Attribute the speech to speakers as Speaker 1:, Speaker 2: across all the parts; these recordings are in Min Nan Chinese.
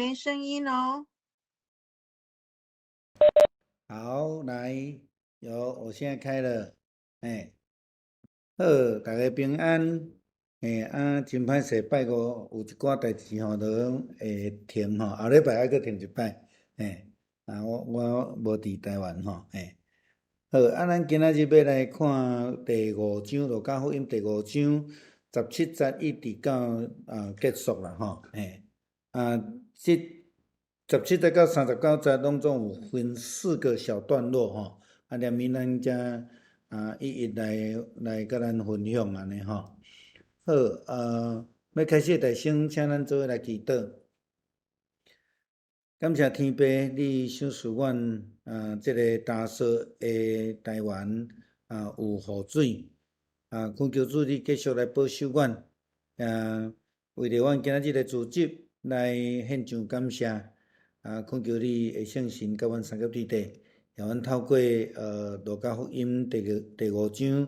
Speaker 1: 沒聲音哦。
Speaker 2: 好，來，有，我現在開了，欸，好，大家平安，欸，啊，真歹勢，拜五有一寡代誌吼，都會停吼，後禮拜還閣停一擺，欸，啊，我無佇台灣吼，欸，好，啊，咱今仔日欲來看第五章，路加福音第五章十七節一直到結束啦吼，欸，啊，這十七節到39節攏總有分四個小段落吼，啊，連明咱才一一來佮咱分享按呢吼。好，欲開始的先請咱做伙來祈禱。感謝天父，你賞賜阮這个焦燥的台灣有雨水，懇求主你繼續來保守阮，為著阮今仔日的組織來獻上感謝，懇求你的聖神佮阮相佮佇底，予阮透過路加福音第五章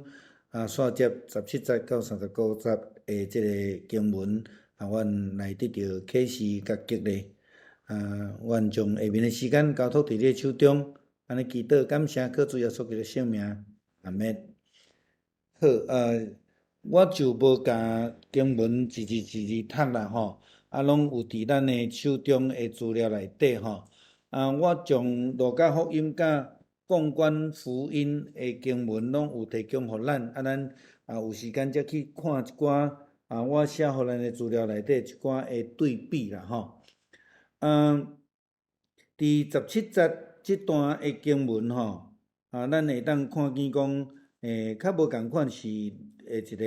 Speaker 2: 煞節十七節到39節的這个經文，阮來得著啟示佮激勵。阮將下面的時間交託佇你的手中，按呢祈禱感謝，靠主耶穌基督聖名，阿們。好，我就無共經文一字一字讀啦吼，啊，攏有佇咱的手中的資料內底吼。啊，我將路加福音佮共觀福音的經文攏有提供予咱，啊，咱有時間才去看一寡我寫予咱的資料內底一寡的對比啦吼。佇十七節這段的經文吼，咱會當看見講，較無仝款是一个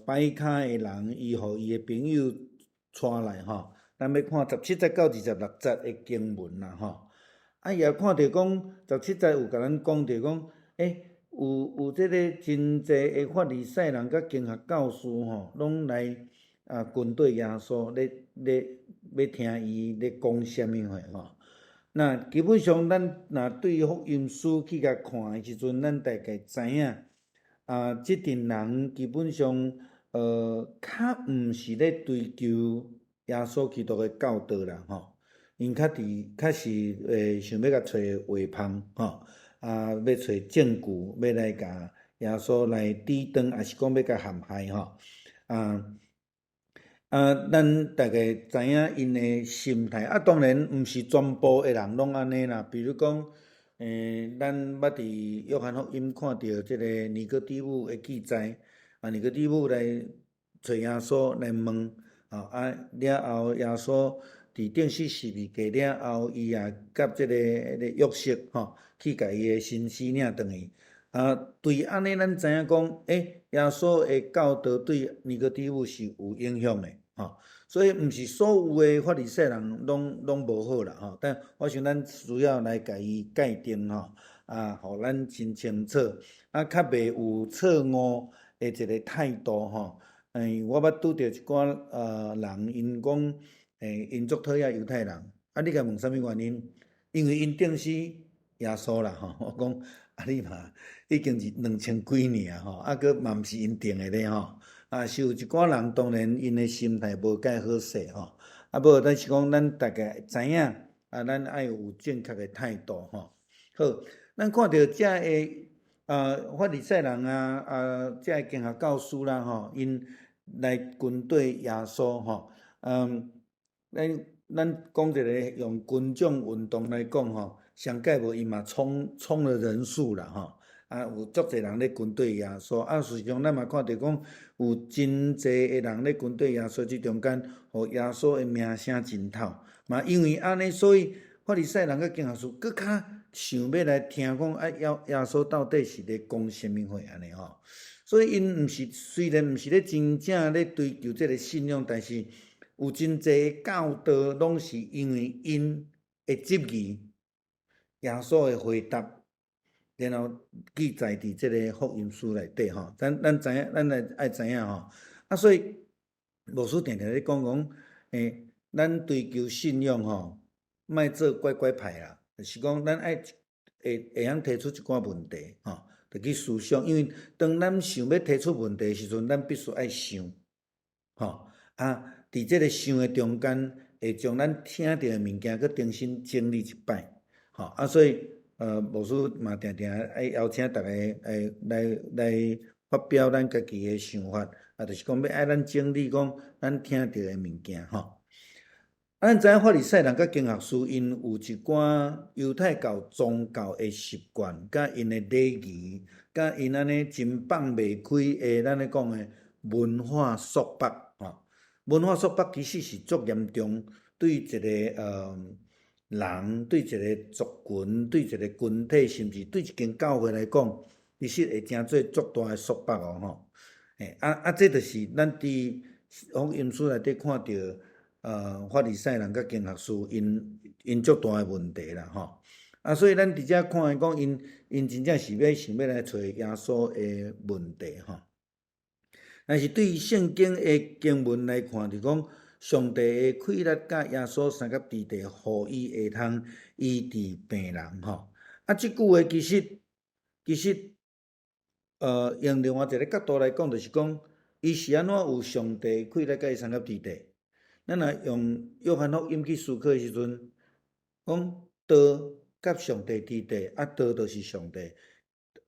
Speaker 2: 擺跤的人，伊予伊的朋友帶來吼。咱欲看十七節到26節的經文啦吼。啊，也看著講十七節有共咱講著講，有這个真濟的法利賽人佮經學教師吼，攏來跟綴耶穌咧咧欲聽伊咧講啥物貨吼。那基本上咱若對福音書去共看的時陣，咱大概知影，這陣人基本上較毋是咧追求耶穌基督的教導啦吼，𪜶較是想欲共揣話芳吼，欲揣證據，欲來共耶穌來抵擋，抑是講欲共陷害吼，咱大概知影𪜶的心態，啊，當然毋是全部的人攏按呢啦。比如講，咱捌佇約翰福音看著這个尼哥底母的記載，尼哥底母來揣耶穌來問，了後耶穌佇釘死十字架了後，伊也佮這个彼个約瑟吼，去共伊的身屍領轉去。對按呢，咱知影講，耶穌的教導對尼哥底母是有影響的。吼，所以毋是所有的法利賽人攏無好啦吼，但我想咱需要來共伊界定吼，予咱真清楚，較袂有錯誤的一个態度吼。我捌拄著一寡人，𪜶講，𪜶足討厭猶太人，啊，你共問啥物原因？因為𪜶釘死耶穌啦吼。我講，啊，你嘛已經是兩千幾年吼，啊，閣嘛毋是𪜶釘的咧吼。是有一寡人當然𪜶的心態無蓋好勢吼，啊，無，但是講咱大概知影，咱愛有正確的態度吼。好，咱看著遮个法利賽人啊，遮个經學教師啦吼，𪜶來跟綴耶穌吼，咱講一个用群眾運動來講吼，上蓋無伊嘛衝了人數啦吼。有足濟人咧跟綴耶穌，事實上咱嘛看著講，有真濟的人咧跟綴耶穌，這中間，予耶穌的名聲真透。嘛因為按呢，所以法利賽人佮經學師閣較想欲來聽講，耶穌到底是咧講啥物話按呢吼。所以𪜶毋是雖然毋是咧真正咧追求這个信仰，但是有真濟教導攏是因為𪜶的質疑，耶穌的回答。然後記載佇這个福音書內底吼，咱知影，咱來愛知影吼。所以牧師定定咧講講，咱追求信仰吼，莫做乖乖牌啦，就是講咱愛會曉提出一寡問題吼，就去思想，因為當咱想欲提出問題的時陣，咱必須愛想，吼，佇這个想的中間，會將咱聽著的物件閣重新整理一擺，吼啊，所以牧師嘛定定愛邀請逐家來發表咱家己的想法，啊，就是講欲愛咱整理講咱聽著的物件，吼。啊，咱知影法利賽人佮經學師𪜶有一寡猶太教宗教的習慣，佮𪜶的禮儀，佮𪜶按呢真放袂開的，咱咧講的文化束縛，吼。文化束縛其實是足嚴重，對一個人，對一個族群，對一個群體，甚至對一間教會來講，其實會成做足大的束縛哦，吼。啊，這就是咱佇福音書內底看著法利賽人佮經學師𪜶足大的問題啦，吼。啊，所以咱佇遮看的講，𪜶真正是欲想欲來揣耶穌的問題，吼。但是對聖經的經文來看，就講上帝的氣力佮耶穌相佮佇地，予伊會通醫治病人，吼。啊，這句話其實，用另外一個角度來講，就是講，伊是按怎有上帝氣力佮伊相佮佇地？咱若用約翰福音去思考的時陣，講道佮上帝佇地，啊，道就是上帝。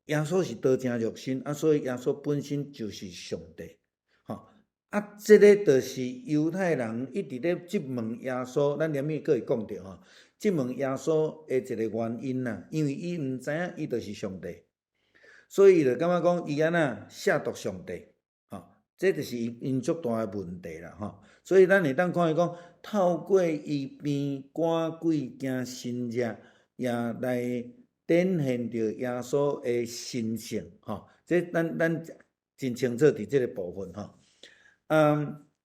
Speaker 2: 耶穌是道成肉身，啊，所以耶穌本身就是上帝，吼。啊，這个就是猶太人一直咧質問耶穌，咱連尾閣會講著吼，質問耶穌的一個原因啦，因為伊毋知影伊就是上帝，所以伊就感覺講伊按怎褻瀆上帝，吼，這就是𪜶足大的問題啦，吼。所以咱會當看伊講，透過伊邊趕鬼行神跡，也來展現著耶穌的神性，吼。這咱真清楚佇這個部分，吼。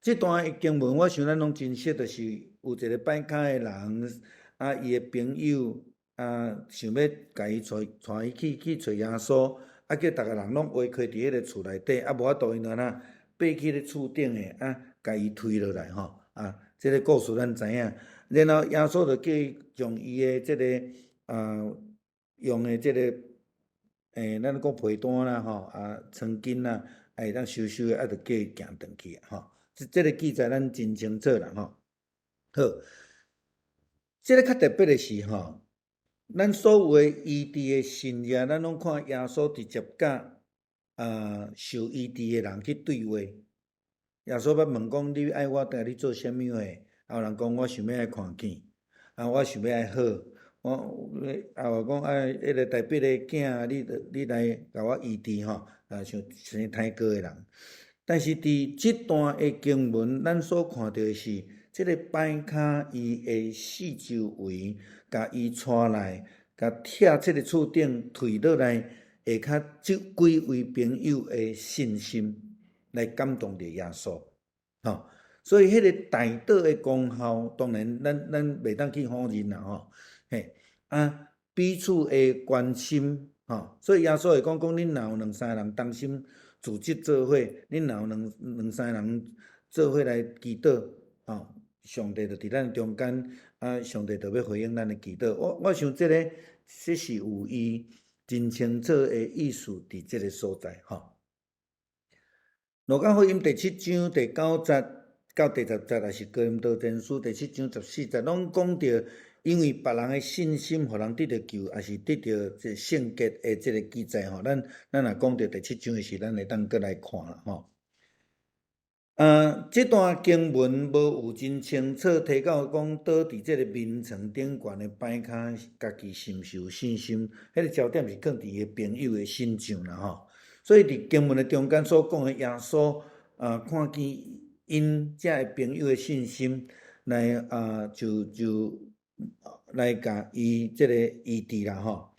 Speaker 2: 這段的經文，我想咱攏真熟，就是有一個跛跤的人，啊，伊的朋友啊，想欲共伊帶伊去揣耶穌，啊，叫逐个人攏圍開佇彼个厝內底，啊，無法度𪜶就按怎爬去咧厝頂的，啊，共伊推落來，吼，啊，這个故事咱知影。然後耶穌就叫伊將伊的這个用的這个，咱講被單啦，吼，啊，床巾啦，會當收收的，啊，就叫伊行轉去，吼。這个記載咱真清楚啦，吼。好，這个較特別的是吼，咱所有的醫治的神跡，咱攏看耶穌直接佮受醫治的人去對話。耶穌捌問講：你愛我共你做啥物貨？啊，有人講我想欲愛看見，啊，我想欲愛好。我啊有講啊，彼个大衛的囝，你來共我醫治吼，啊，像生胎哥的人。但是佇這段的經文，咱所看著的是，這个跛跤伊的四周圍，共伊帶來，共拆這个厝頂推落來，下跤這幾位朋友的信心，來感動著耶穌，吼。所以彼个代禱的功效，當然咱袂當去否認啦，吼。嘿，啊，彼此的關心，吼，所以耶穌會講講，恁若有兩三个人同心組織做伙，恁若有兩三个人做伙來祈禱，吼，上帝就佇咱中間，啊，上帝就欲回應咱的祈禱。我想這个這是有伊真清楚的意思佇這个所在，吼。路加福音第七章第九節到第十節，抑是哥林多前書第七章14節，攏講著因為別人的信心，予人得著救，抑是得著這聖潔的這个記載，吼。咱若講著第七章的時，咱會當閣來看啦，吼。這段經文無有真清楚提到講，倒佇這个眠床頂懸的跛跤，家己是毋是有信心？彼个焦點是放佇伊的朋友的身上啦，吼。所以佇經文的中間所講的耶穌，看見𪜶遮个朋友的信心，來就來共伊這个醫治啦，吼。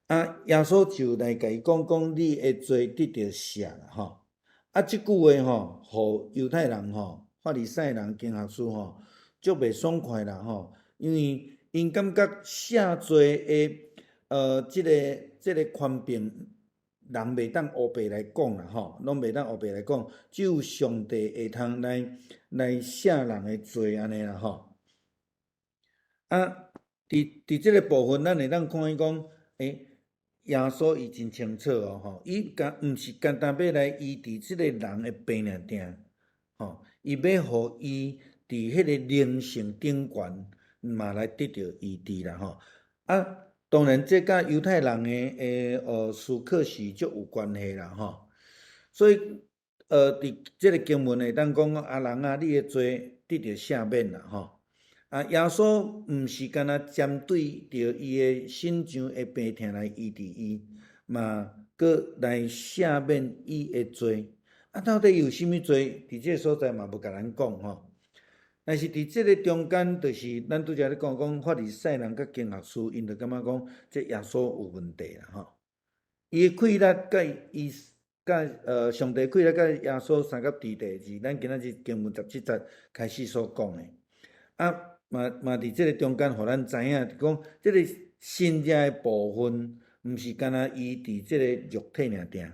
Speaker 2: 啊，耶穌就來共伊講講，你的罪得著赦啦，吼。啊，這句話吼，予猶太人吼、法利賽人、經學師吼，足袂爽快啦，吼，因為𪜶感覺赦罪的這个權柄，人袂當烏白來講啦，吼，攏袂當烏白來講，只有上帝會通來赦人的罪按呢啦，吼。啊，佇這个部分，咱會當看見講，耶穌伊真清楚哦，吼，伊敢毋是干焦欲來醫治這个人的病爾爾，吼，伊欲予伊佇佇彼個靈性頂懸嘛來得著醫治啦吼。啊，當然這佮猶太人的思考是足有關係啦吼。所以佇這個經文會當講啊人啊，你的罪得著赦免啦吼。啊，耶穌毋是干焦針對著伊的身上的病痛來醫治伊，嘛閣來赦免伊的罪。啊，到底有啥物罪？佇這個所在嘛無共咱講吼。但是佇這個中間，就是咱拄才咧講講法利賽人佮經學師，𪜶就感覺講這耶穌有問題啦吼。伊的氣力佮伊佮上帝氣力佮耶穌相佮佇地，是咱今仔日經文17節開始所講的。啊，嘛嘛佇這個中間，予咱知影，就講這個神蹟的部分，毋是干焦醫治這個肉體爾定。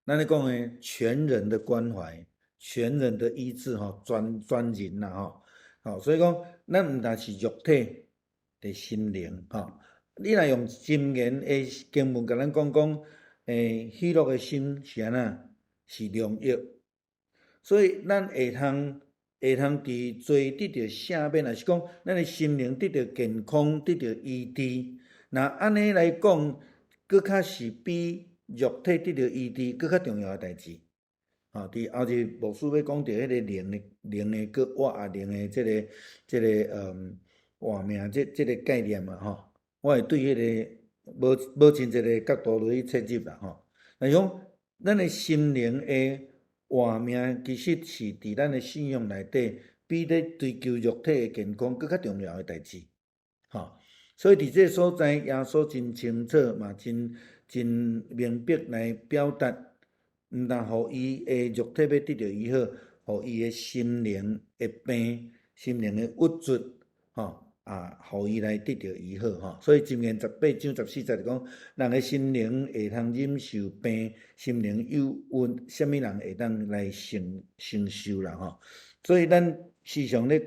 Speaker 2: 咱咧講的全人的關懷，全人的醫治吼，全全人啦吼，吼，所以講，咱毋但是肉體的心靈吼。你若用箴言的經文共咱講講，喜樂的心是按怎？是良藥。所以咱會通佇罪得著赦免，抑是講咱的心靈得著健康，得著醫治。若按呢來講，閣較是比肉體得著醫治閣較重要的代誌。吼，佇後日牧師欲講著彼個靈的閣活啊，靈的這個活命這個概念嘛吼，我會對彼個無真濟个角度落去切入啦吼。但是講，咱的心靈的活命，其實是佇咱的信仰內底，比咧追求肉體的健康閣較重要的代誌。吼，所以佇這個所在，耶穌真清楚嘛，真真明白來表達，毋但予伊的肉體欲得著醫好，予伊的心靈的病、心靈的鬱卒，吼啊，予伊來得著醫好吼。所以箴言18章14節就講，人的心靈會通忍受病，心靈憂鬱，啥物人會當來承受啦吼。所以咱時常咧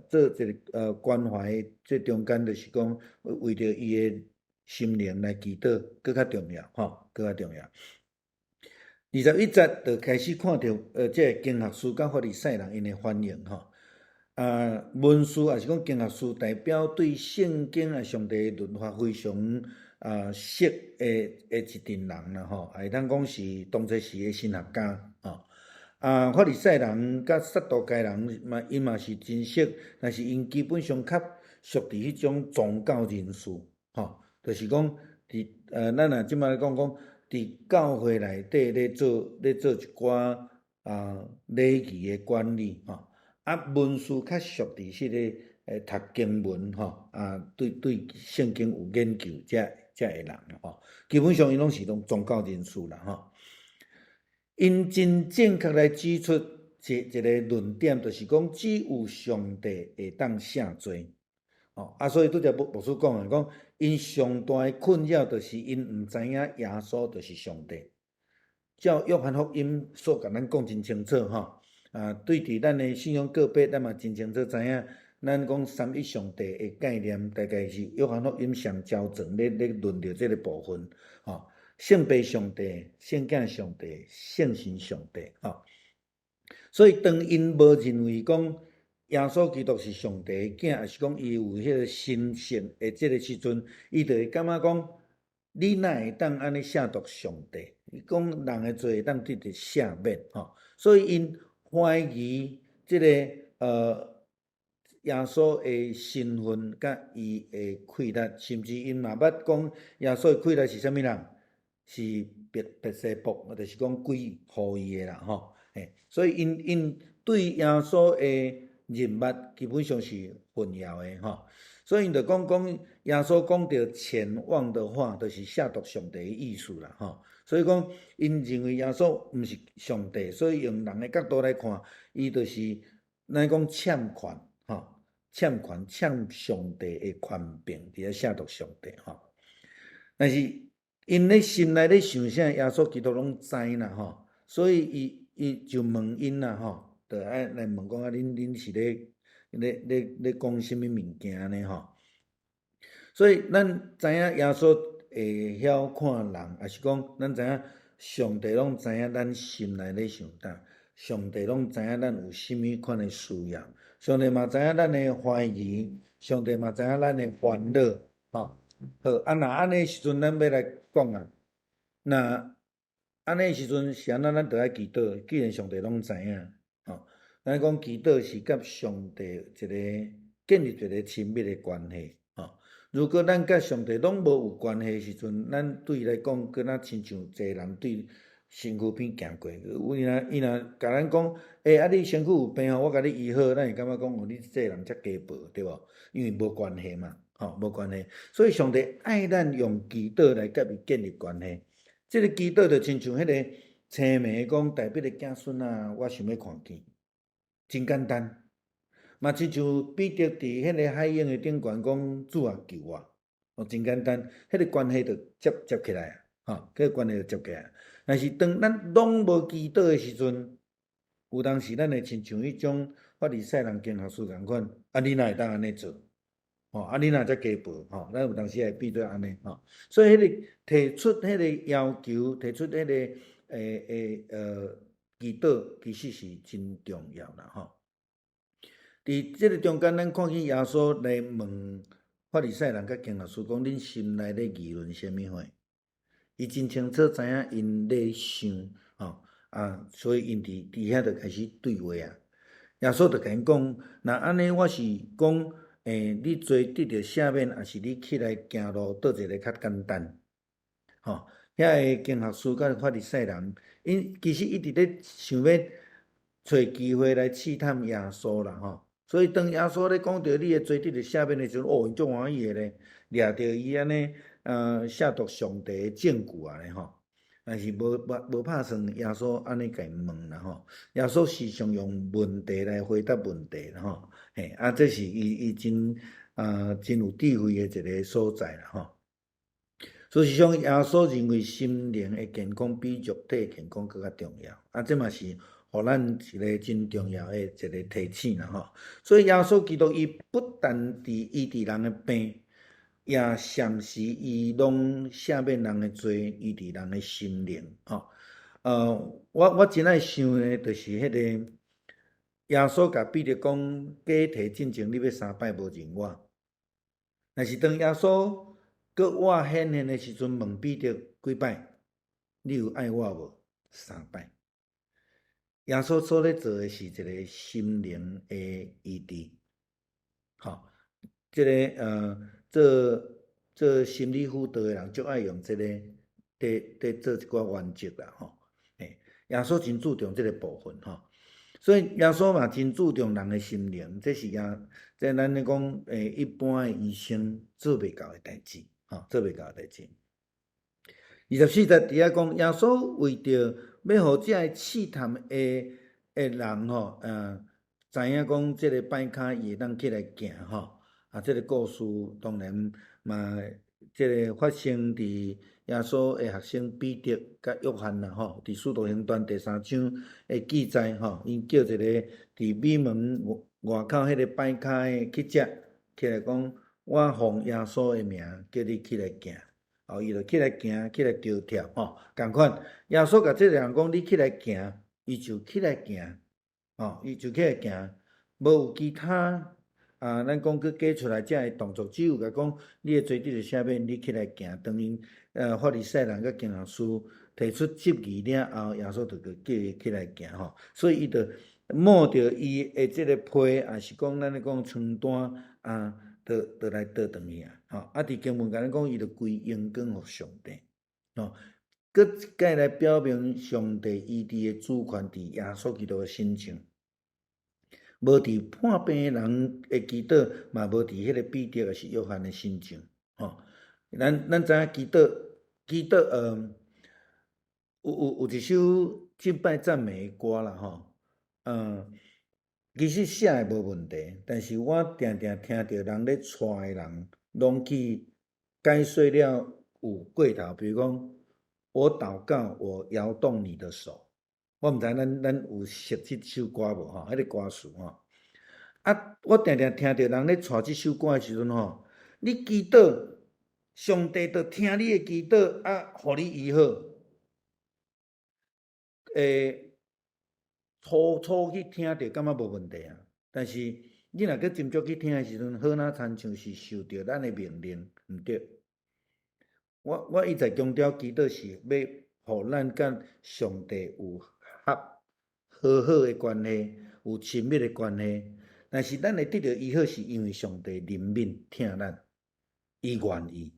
Speaker 2: 做一個關懷，這中間就是講為著伊的心靈來祈禱，閣較重要吼，閣較重要。21節就開始看著這個經學師佮法利賽人𪜶的反應吼。啊，文士抑是講經學師代表對聖經啊上帝的律法非常熟的一陣人啦吼，會當講是當初時的神學家吼。啊，法利賽人佮撒都該人嘛，𪜶嘛是真熟，但是𪜶基本上較屬佇彼種宗教人士吼，就是講佇咱若這擺來講講，佇教會內底咧做一寡禮儀的管理吼。啊，文士較屬佇彼個讀經文吼，啊，對聖經有研究這的人吼，基本上𪜶攏是攏宗教人士啦吼。𪜶真正確來指出一個論點，就是講只有上帝會當赦罪。哦，啊，所以拄才牧師講的，講𪜶上大的困擾就是𪜶毋知影耶穌就是上帝。照約翰福音所共咱講真清楚吼，啊，對佇咱的信仰告白，咱嘛真清楚知影，咱講三一上帝的概念，大概是約翰福音上焦全咧論著這個部分，吼。聖父上帝、聖囝上帝、聖神上帝，吼。所以當𪜶無認為講耶穌基督是上帝的囝，抑是講伊有彼個神性的這個時陣，伊就會感覺講，你哪會當按呢褻瀆上帝？伊講人的罪會當得著赦免，吼。所以𪜶懷疑這個耶穌的身份佮伊的氣力，甚至𪜶嘛捌講耶穌的氣力是啥物人？是別西卜，就是講鬼予伊的啦，吼。嘿，所以𪜶對耶穌的認捌基本上是混淆的，吼。所以𪜶就講講耶穌講著僭妄的話，就是褻瀆上帝的意思啦，吼。所以講，𪜶認為耶穌毋是上帝，所以用人的角度來看，伊就是咱講僭權，吼，僭權僭上帝的權柄，佇遐褻瀆上帝，吼。但是𪜶咧心內咧想啥，耶穌基督攏知啦，吼。所以伊就問𪜶啦，吼，就愛來問講啊，恁是咧講啥物物件呢？吼。所以咱知影耶穌會曉看人，抑是講咱知影上帝攏知影咱心內咧想啥，上帝攏知影咱有啥物款的需要，上帝嘛知影咱的懷疑，上帝嘛知影咱的煩惱，吼。好，啊，若按呢時陣，咱欲來講啊，若按呢時陣是按怎？咱著愛祈禱。既然上帝攏知影，吼，咱講祈禱是佮上帝一個建立一個親密的關係，吼。如果咱佮上帝攏無有關係的時陣，咱對伊來講，敢若親像濟人對身軀邊行過，伊若共咱講，欸，啊你身軀有病吼，我共你醫好，咱會感覺講，哦，你這個人遮雞婆，對無？因為無關係嘛，吼，無關係。所以上帝愛咱用祈禱來佮伊建立關係。這個祈禱就親像彼個青梅講，大衛的子孫啊，我想欲看見，真簡單。嘛親像彼得佇彼個海湧的頂懸講，主啊，救我，哦，真簡單，彼個關係就接接起來啊，吼，這個關係就接起來。但是當咱攏無祈禱的時陣，有當時咱會親像彼種法利賽人經學士仝款，啊，你哪會當按呢做？吼，啊，你哪遮雞婆？吼，咱有當時會變做按呢，吼。所以彼個提出彼個要求，提出彼個祈禱，其實是真重要啦，吼。佇這個中間，咱看見耶穌來問法利賽人佮經學士講：恁心內咧議論啥物貨？伊真清楚知影𪜶咧想，吼啊，所以𪜶佇遐就開始對話啊。耶穌就共𪜶講：若按呢，我是講，你罪得著赦免，抑是你起來行路，佗一個較簡單？吼，遐个經學士佮法利賽人，𪜶其實一直咧想欲揣機會來試探耶穌啦，吼。所以當耶穌咧講著你的罪得著赦免的時陣，哦，𪜶足歡喜的咧，掠著伊按呢，褻瀆上帝的證據啊咧吼。但是無拍算耶穌按呢共𪜶問啦吼。耶穌時常用問題來回答問題啦吼。嘿，啊，這是伊真有智慧的一個所在啦吼。事實上，耶穌認為心靈的健康比肉體健康閣較重要。啊，這嘛是予咱一個真重要的一個提醒啦吼。所以耶穌基督伊不但佇醫治人的病，也同時伊攏赦免人的罪，醫治人的心靈吼。我真愛想的，就是彼個耶穌共彼得講，假提進前你欲三擺無認我。但是當耶穌閣活顯現的時陣，問彼得幾擺，你有愛我無？三擺。耶穌所咧做的是一個心靈的醫治，吼，這個做心理輔導的人，足愛用這個，佇做一寡原則啦，吼。嘿，耶穌真注重這個部分，吼，所以耶穌嘛真注重人的心靈，這是也，這咱咧講，一般的醫生做袂到的代誌，吼，做袂到的代誌。24節佇遐講，耶穌為著欲予這个試探的人吼，知影講這个擺跤伊會當起來行吼，啊，這个故事當然嘛，這个發生佇耶穌的學生彼得佮約翰啦吼，佇使徒行傳第三章的記載吼，𪜶叫一个佇美門外口彼个擺跤的乞丐起來講，我奉耶穌的名叫你起來行。哦，伊就起來行，起來著跳吼，仝款。耶穌共這個人講，你起來行，伊就起來行，吼，伊就起來行，無有其他啊，咱講閣加出來這个動作，只有共講，你的罪得著赦免，你起來行。當𪜶法利賽人佮經學士提出質疑了後，耶穌就閣叫伊起來行吼，所以伊就摸著伊的這个被，抑是講咱咧講床單啊，就來倒轉去啊，吼！啊，佇經文共咱講，伊就歸榮光予上帝，吼，閣一擺來表明上帝醫治的主權佇耶穌基督的身上，無佇破病的人的祈禱，嘛無佇彼個彼得抑是約翰的身上，吼。咱知影祈禱，祈禱，有一首敬拜讚美的歌啦，吼，其實寫的無問題，但是我定定聽著人咧帶的人，攏去解說了有過頭，比如講，我禱告，我搖動你的手，我毋知咱有熟這首歌無吼？彼個歌詞吼，啊，我定定聽著人咧帶這首歌的時陣吼，你祈禱，上帝就聽你的祈禱，啊，予你醫好。粗粗去聽著感覺無問題啊，但是你若閣斟酌去聽的時陣，好若親像是受著咱的命令，毋對。我一再強調，祈禱是欲予咱佮上帝有合和好的關係，有親密的關係。但是咱會得著醫好，是因為上帝憐憫疼咱，伊願意。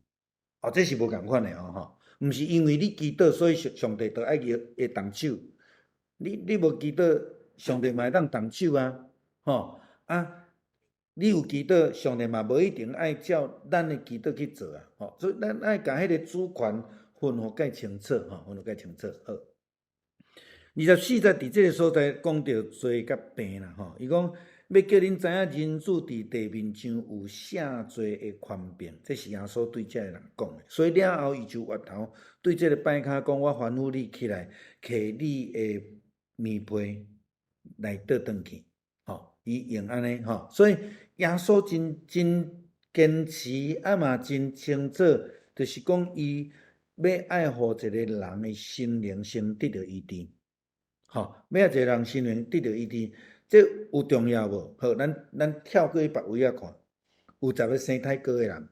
Speaker 2: 哦，這是無仝款的哦，吼，毋是因為你祈禱，所以上帝就愛去會動手。你無祈禱，上帝嘛會當動手啊，吼啊！你有祈禱，上帝嘛無一定愛照咱的祈禱去做啊，吼！所以咱愛共彼個主權分予較清楚，吼，分予較清楚。好，24節佇這个所在講著罪佮病啦，吼，伊講欲叫恁知影人子佇地面上有赦罪的權柄，這是耶穌對這个人講的。所以了後，伊就回頭對這个跛跤講：我吩咐你起來，提你的棉被來倒轉去。吼，伊用按呢吼，所以耶穌真真堅持，啊嘛真清楚，就是講伊欲愛予一个人的心靈先得著醫治，吼，欲愛一个人心靈得著醫治，這有重要無？好，咱跳過去別位仔看，有十个生太哥的人，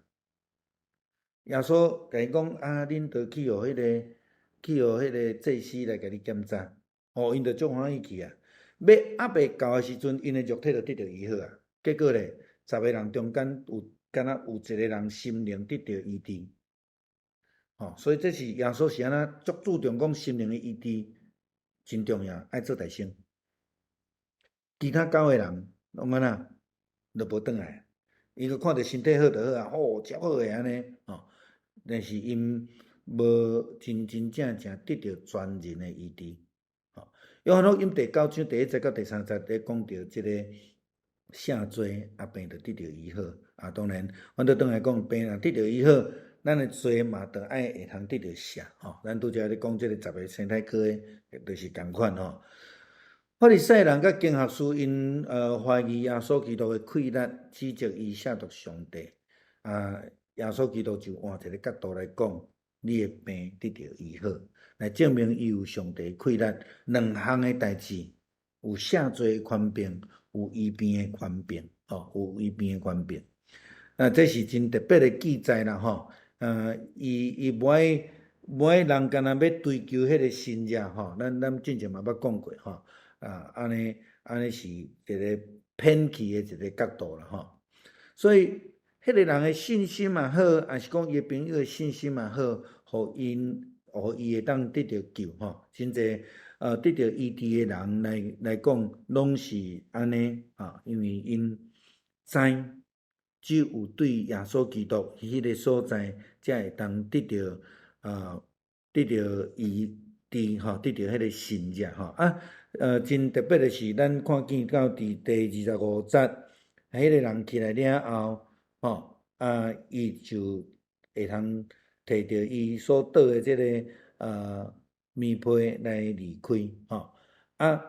Speaker 2: 耶穌共伊講啊，恁著去予彼个去予彼个祭司來共你檢查，吼，𪜶就足歡喜去啊。欲猶未到的時陣，𪜶的肉體就得著醫好啊。結果咧，十个人中間有敢若有一个人心靈得著醫治，吼，所以這是耶穌是按怎足注重講心靈的醫治真重要，愛做代先。其他九个人攏按怎，就無轉來，伊就看著身體好就好啊，哦，足好的按呢，吼，但是𪜶無真真正正得著全人的醫治。約翰福音第九章第一節到第三節咧講著這个赦罪，啊病就得著醫好。啊，當然，阮著轉來講，病若得著醫好，咱的罪嘛著愛會通得著赦。吼，咱拄才咧講這个十个生太哥的，就是仝款吼。法利賽人佮經學士𪜶懷疑耶穌基督的氣力，指責伊褻瀆上帝。啊，耶穌基督就換一个角度來講，你的病得著醫好，來證明伊有上帝氣力。兩項的代誌，有赦罪的權柄，有醫病的權柄，吼，有醫病的權柄。啊，這是真特別的記載啦，吼。伊無愛人干焦欲追求彼个神跡，吼。咱之前嘛捌講過，吼。啊，按呢是一个偏去的一个角度啦，吼。所以，彼个人的信心嘛好，抑是講伊的朋友的信心嘛好，予伊會當得著救，吼。真濟得著醫治的人來講，攏是按呢，啊，因為𪜶知只有對耶穌基督佇彼个所在，才會當得著醫治，吼，得著彼个神跡，吼。啊，真特別的是，咱看見到佇第二十五節，彼个人起來了後，吼，啊，伊就會通提著伊所倒的這个棉被來離開，吼。啊，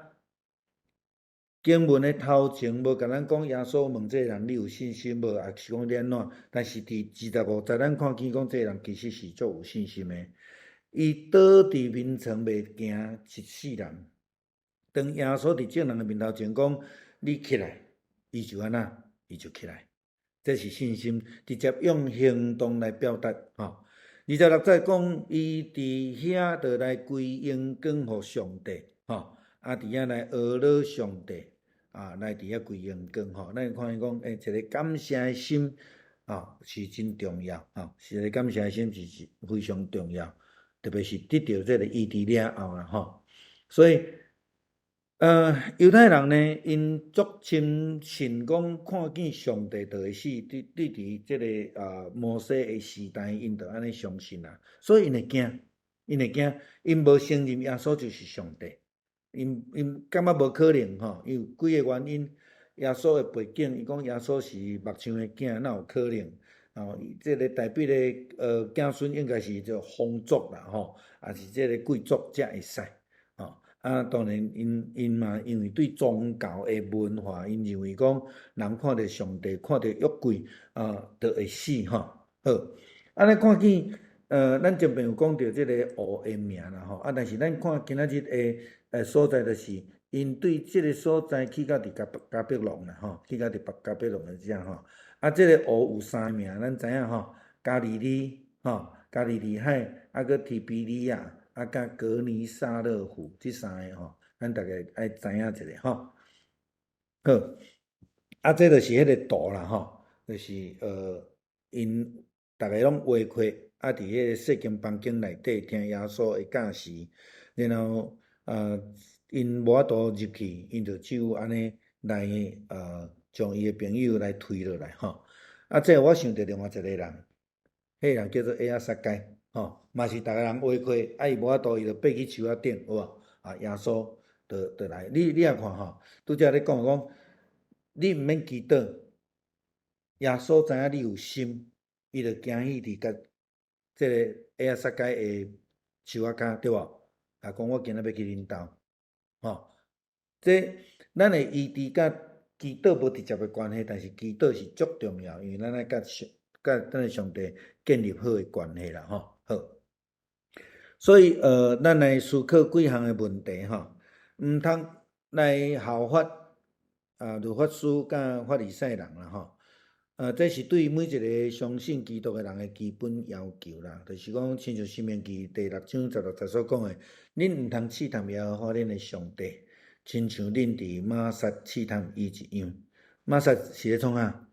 Speaker 2: 經文的頭前無共咱講耶穌問這个人你有信心無，抑是講你按怎？但是佇二十五節，咱看見講這个人其實是足有信心的。伊倒佇眠床袂行一世人。當耶穌佇眾人的面頭前講你起來，伊就按怎？伊就起來。這是信心，直接用行動來表達。吼，26節講，伊佇遐就來歸榮光予上帝，吼，啊，佇遐來阿羅上帝，啊，來佇遐歸榮光，吼，咱看見講，一個感謝的心，啊，是真重要，吼，一個感謝的心是非常重要，特別是得著這个醫治了後啦，吼，所以，猶太人呢，𪜶足深信講看見上帝就會死，佇這个摩西的時代，𪜶就按呢相信啊，所以𪜶會驚，𪜶會驚，𪜶無承認耶穌就是上帝，𪜶感覺無可能吼，伊有幾個原因，耶穌的背景，伊講耶穌是木匠的囝，哪有可能？哦，這个大衛的子孫應該是做皇族啦，吼，抑是這个貴族才會使。啊，當然，𪜶嘛，因為對宗教的文化，𪜶認為講，人看著上帝，看著約櫃，啊，就會死吼。好，啊，咱看見，咱前面有講著這个王的名啦吼，啊，但是咱看今仔日的所在，就是 𪜶對這个所在去到佇迦百農啦吼，去到佇迦百農的遮吼。啊，這个湖有三个名，咱知影吼，加利利吼，加利利海，啊閣提比哩亞，啊佮革尼撒勒湖，這三个吼，咱逐家愛知影一下吼。好，啊，這就是彼个圖啦吼，就是𪜶逐家攏圍開，啊，佇彼个細間房間內底聽耶穌的教示，然後𪜶無法度入去，𪜶就只有按呢來將伊的朋友來推落來吼。啊，這我想著另外一個人，彼个人叫做厄仔撒該，吼，嘛是逐家人圍開，啊，伊無法度，伊就爬去樹仔頂，有無？啊，耶穌就來，你也看吼，拄才咧講講，你毋免祈禱，耶穌知影你有心，伊就行去佇共這个厄仔撒該的樹仔跤，對無？啊，講我今仔欲去恁兜，吼，這咱的醫治佮祈禱無直接的關係，但是祈禱是足重要，因為咱愛佮咱的上帝建立好的關係啦，吼，好。所以咱來思考幾項的問題吼，毋通來效法啊，律法師佮法利賽人啦，吼。這是對每一个相信基督的人的基本要求啦，就是講，親像申命記第六章十六節所講的，恁毋通試探耶和華恁的上帝，親像恁佇瑪撒試探伊一樣。瑪撒是咧創啥？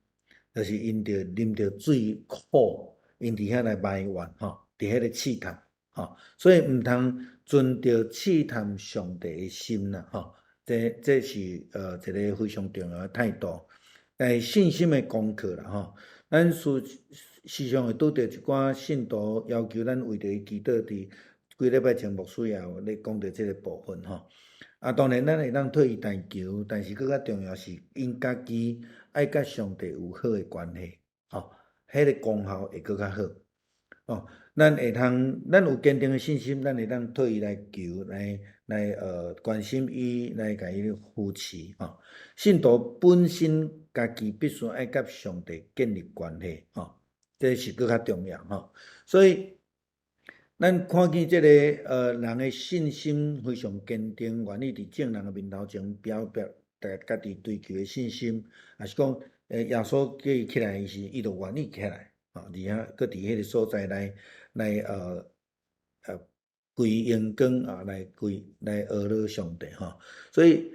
Speaker 2: 就是𪜶著啉著水苦，𪜶佇遐來埋怨吼，佇彼个試探吼，所以毋通存著試探上帝的心啦吼。這是一个非常重要的態度。但信心的功課啦吼，咱時時常會拄著一寡信徒要求咱為著伊祈禱，佇幾禮拜前牧師也有咧講著這个部分吼。啊，當然咱會當替伊代求，但是閣較重要是𪜶家己愛佮上帝有好的關係，吼，彼个功效會閣較好。哦，咱會通，咱有堅定的信心，咱會當替伊來求，來關心伊，來共伊扶持吼。信徒本身家己必須愛佮上帝建立關係，吼，這是閣較重要吼。所以，咱看見這个人的信心非常堅定，願意佇眾人的面頭前表白家己追求的信心，抑是講，耶穌叫伊起來時，伊就願意起來。而且閣佇彼个所在來歸榮光啊，來歸來阿羅上帝吼。所以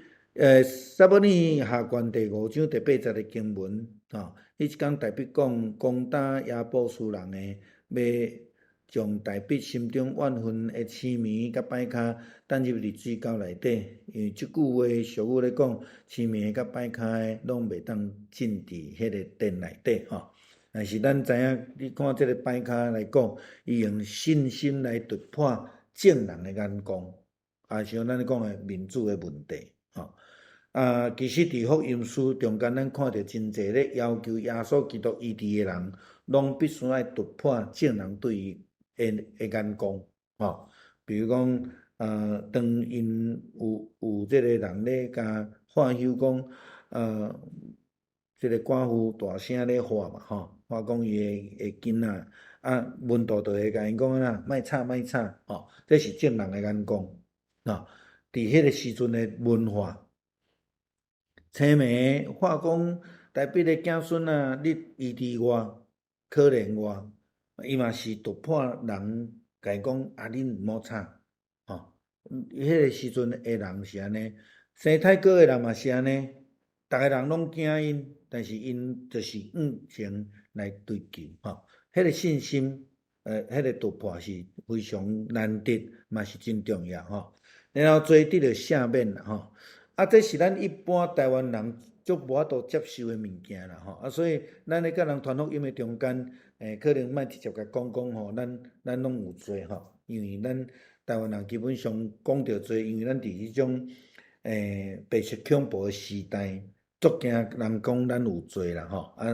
Speaker 2: 撒母耳下卷第五章第八節的經文吼，彼一工大衛講攻打耶布斯人的，欲將大衛心中怨恨的青糜佮擺跤擲入佇水溝內底，因為這句話俗語咧講，青糜佮擺跤的攏袂當進佇彼个殿內底吼。但是咱知影，你看這个擺跤來講，伊用信心來突破眾人的眼光，啊，像咱講的面子的問題，吼。啊，其實佇福音書中間，咱看著真濟咧要求耶穌基督醫治的人，攏必須愛突破眾人對伊的眼光，吼。比如講，當𪜶有這个人咧共喝休講，這个寡婦大聲咧喊嘛，吼，喊講伊的囡仔，啊，門徒就會共𪜶講啊，莫吵莫吵，吼，這是眾人的眼光，吼，佇彼个時陣的文化，青糜話講，大衛的子孫啊，你醫治我，可憐我，伊嘛是突破人共伊講啊，恁毋好吵，吼，彼个時陣的人是按呢，生太高的人嘛是按呢，逐个人攏驚𪜶，但是𪜶就是向前來追求，吼，彼个信心，彼个突破是非常難得，嘛是真重要，吼。然後罪得著赦免啦，吼，啊，這是咱一般台灣人足無法度接受的物件啦，吼，啊，所以咱咧佮人傳福音的中間，可能莫直接共講講吼，咱攏有罪吼，因為咱台灣人基本上講著罪，因為咱佇彼種白色恐怖的時代，足驚人講咱有罪啦，吼，啊，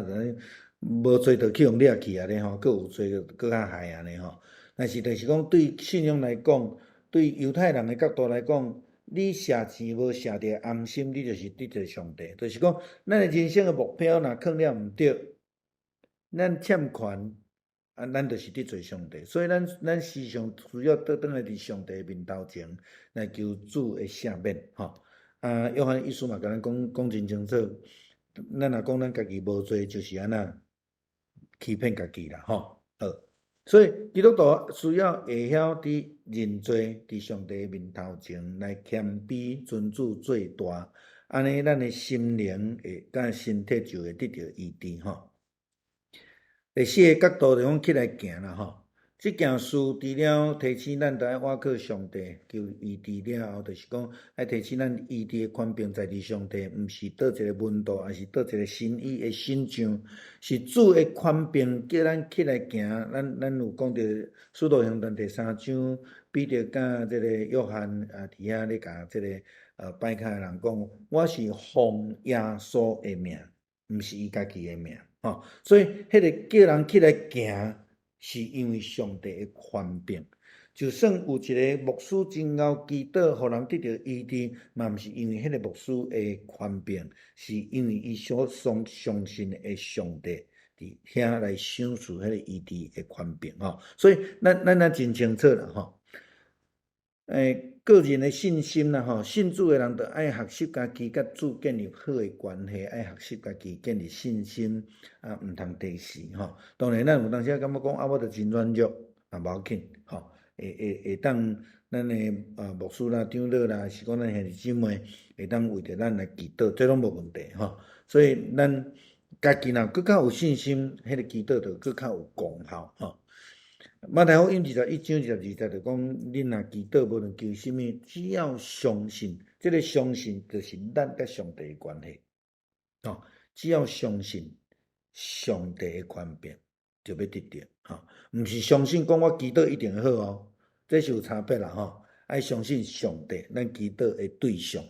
Speaker 2: 無罪就去予掠去啊咧吼，閣有罪就閣較害按呢吼。但是就是講對信仰來講，對猶太人的角度來講，你賒錢無賒著紅心，你就是得罪上帝。就是講，咱的人生的目標若囥了毋對，咱欠權，啊，咱就是得罪上帝。所以咱時常需要倒轉來佇上帝面頭前來求主的赦免，吼。啊，約翰一書嘛，共咱講講真清楚，咱若講咱家己無罪，就是按怎欺騙家己啦，吼。好，所以基督徒需要會曉佇認罪，佇上帝面頭前來謙卑，尊主做大，按呢，咱的心靈會佮身體就會得著醫治，吼。第四个角度就講起來行啦，吼。這件事除了提醒咱著愛倚靠上帝求醫治了後，就是講愛提醒咱醫治的權柄在佇上帝，毋是佗一个門徒，抑是佗一个神醫的信仰，是主的權柄叫咱起來行。咱有講著使徒行傳第三章，彼得佮這个約翰啊，佇遐咧共這个拜跤的人講，我是奉耶穌的名，毋是伊家己的名，吼。所以彼个叫人起來行，是因為上帝的權柄，就算有一个牧師真𠢕祈禱，予人得著醫治，嘛毋是因為彼个牧師的權柄，是因為伊所相信的上帝佇遐來賞賜彼个醫治的權柄吼。所以咱也真清楚啦吼。個人的信心啦吼，信主的人著愛學習家己佮主建立好的關係，愛學習家己建立信心，啊，毋通低視吼。當然，咱有當時仔感覺講啊，我著真軟弱，啊，無要緊吼，會當咱的牧師啦、長老啦，是講咱兄弟姊妹會當為著咱來祈禱，這攏無問題吼。所以咱家己若閣較有信心，彼個祈禱就閣較有功效吼。馬太福音21章22節就講，恁若祈禱，無論求啥物，只要相信，這个相信就是咱佮上帝的關係。吼，只要相信上帝的權柄，就欲得著。吼，毋是相信講我祈禱一定會好哦，這是有差別啦吼。愛相信上帝，咱祈禱的對象。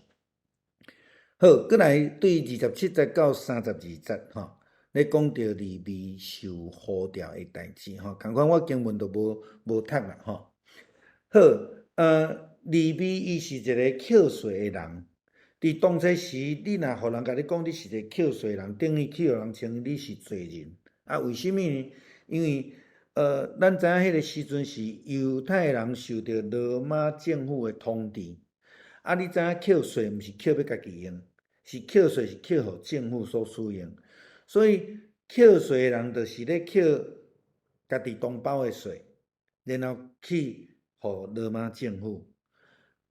Speaker 2: 好，閣來對27節到32節吼，咧講著利未受呼召的代誌吼，仝款我經文都無讀啦吼。好，利未伊是一个扣稅的人，佇當初時，你若予人共你講你是一個扣稅人，等於去予人稱你是罪人。啊，為啥物呢？因為咱知影彼个時陣是猶太人受著羅馬政府的統治。啊，你知影扣稅毋是扣欲家己用，是扣稅是扣予政府所使用。所以扣稅的人就是咧扣家己同胞的稅，然後去予羅馬政府。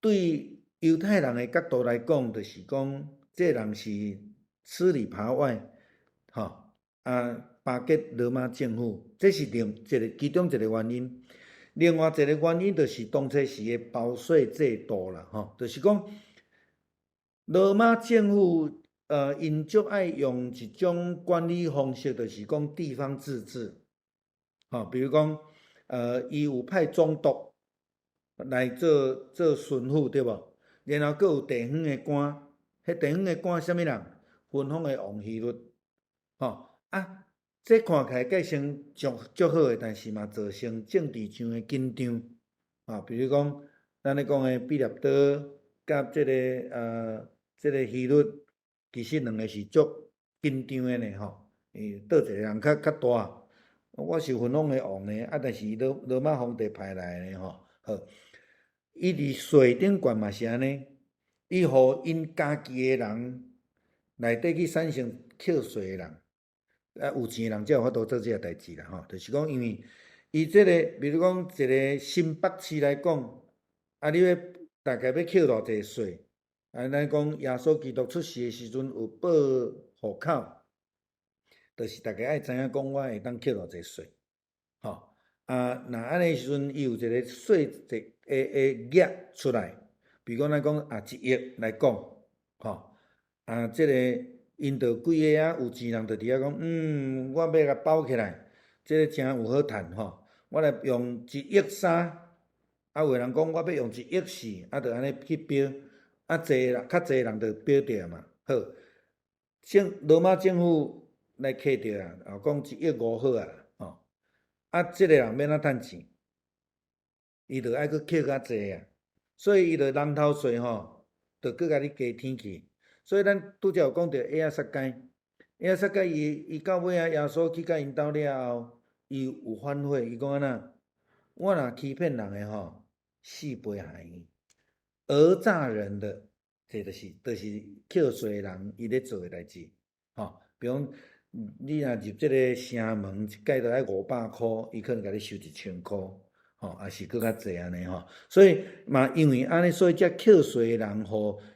Speaker 2: 對猶太人的角度來講，就是講這個人是吃裡扒外，吼啊，巴結羅馬政府，這是另一个其中一個原因。另外一個原因就是當初時的包稅制度啦，吼，就是講羅馬政府，𪜶足愛用一種管理方式，就是講地方自治，吼，比如講，伊有派總督來做做巡撫，對無？然後閣有地方的官，彼地方的官啥物人？分封的王希律，吼啊，這看起來價成足足好的，但是嘛造成政治上的緊張，啊，比如講，咱咧講的彼拉多佮這個希律，其實兩个是足緊張的呢，吼，因為佗一個人較大，我是分封的王呢，啊，但是羅馬皇帝派來的呢，吼，好，伊佇稅頂懸嘛是按呢，伊予𪜶家己的人內底去產生扣稅的人，啊，有錢的人才有法度做這个代誌啦，吼，就是講因為伊這个，比如講一个新北市來講，啊，你欲大概欲扣偌濟稅？啊，咱講耶穌基督出世的時陣有報戶口，就是大家愛知影講我會當扣偌濟稅，吼。啊，若按呢時陣，伊有一个稅制的額出來，比如講咱講啊一億來講，吼，啊，這个𪜶就規个啊有錢人就佇遐講，我欲共包起來，這个誠有好趁吼，我來用1.3億，啊，有的人講我欲用1.4億，啊，就按呢去標。啊，濟人較濟人就標著嘛，好，羅馬政府來課著啊，啊，講1.5億好啊，吼，啊，這个人欲按怎趁錢？伊就愛閣扣較濟啊，所以伊就人頭稅吼，就閣共你加添去。所以咱拄才有講著亞撒該，亞撒該伊到尾啊，耶穌去佮𪜶兜了後，伊有反悔，伊講按怎？我若欺騙人的吼，死袂害伊，訛詐人的。這就是扣稅的人伊咧做的代誌，吼。比如講，你若入這个城門，一擺著愛500箍，伊可能共你收1000箍，吼，抑是閣較濟按呢吼。所以嘛，因為按呢，所以這扣稅的人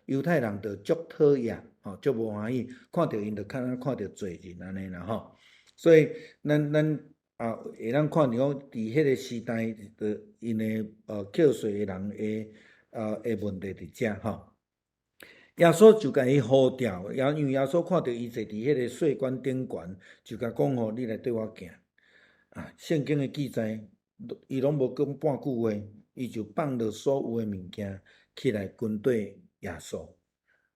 Speaker 2: 予猶太人就足討厭，吼，足無歡喜，看著𪜶就較若看著罪人按呢啦吼。所以咱啊會當看著講，佇彼个時代，就𪜶的扣稅的人的問題佇遮吼。耶穌就共伊呼召，也因為耶穌看著伊坐佇彼个稅關頂懸，就共講吼：你來綴我行。啊，聖經的記載，伊攏無講半句話，伊就放落所有的物件起來跟綴耶穌。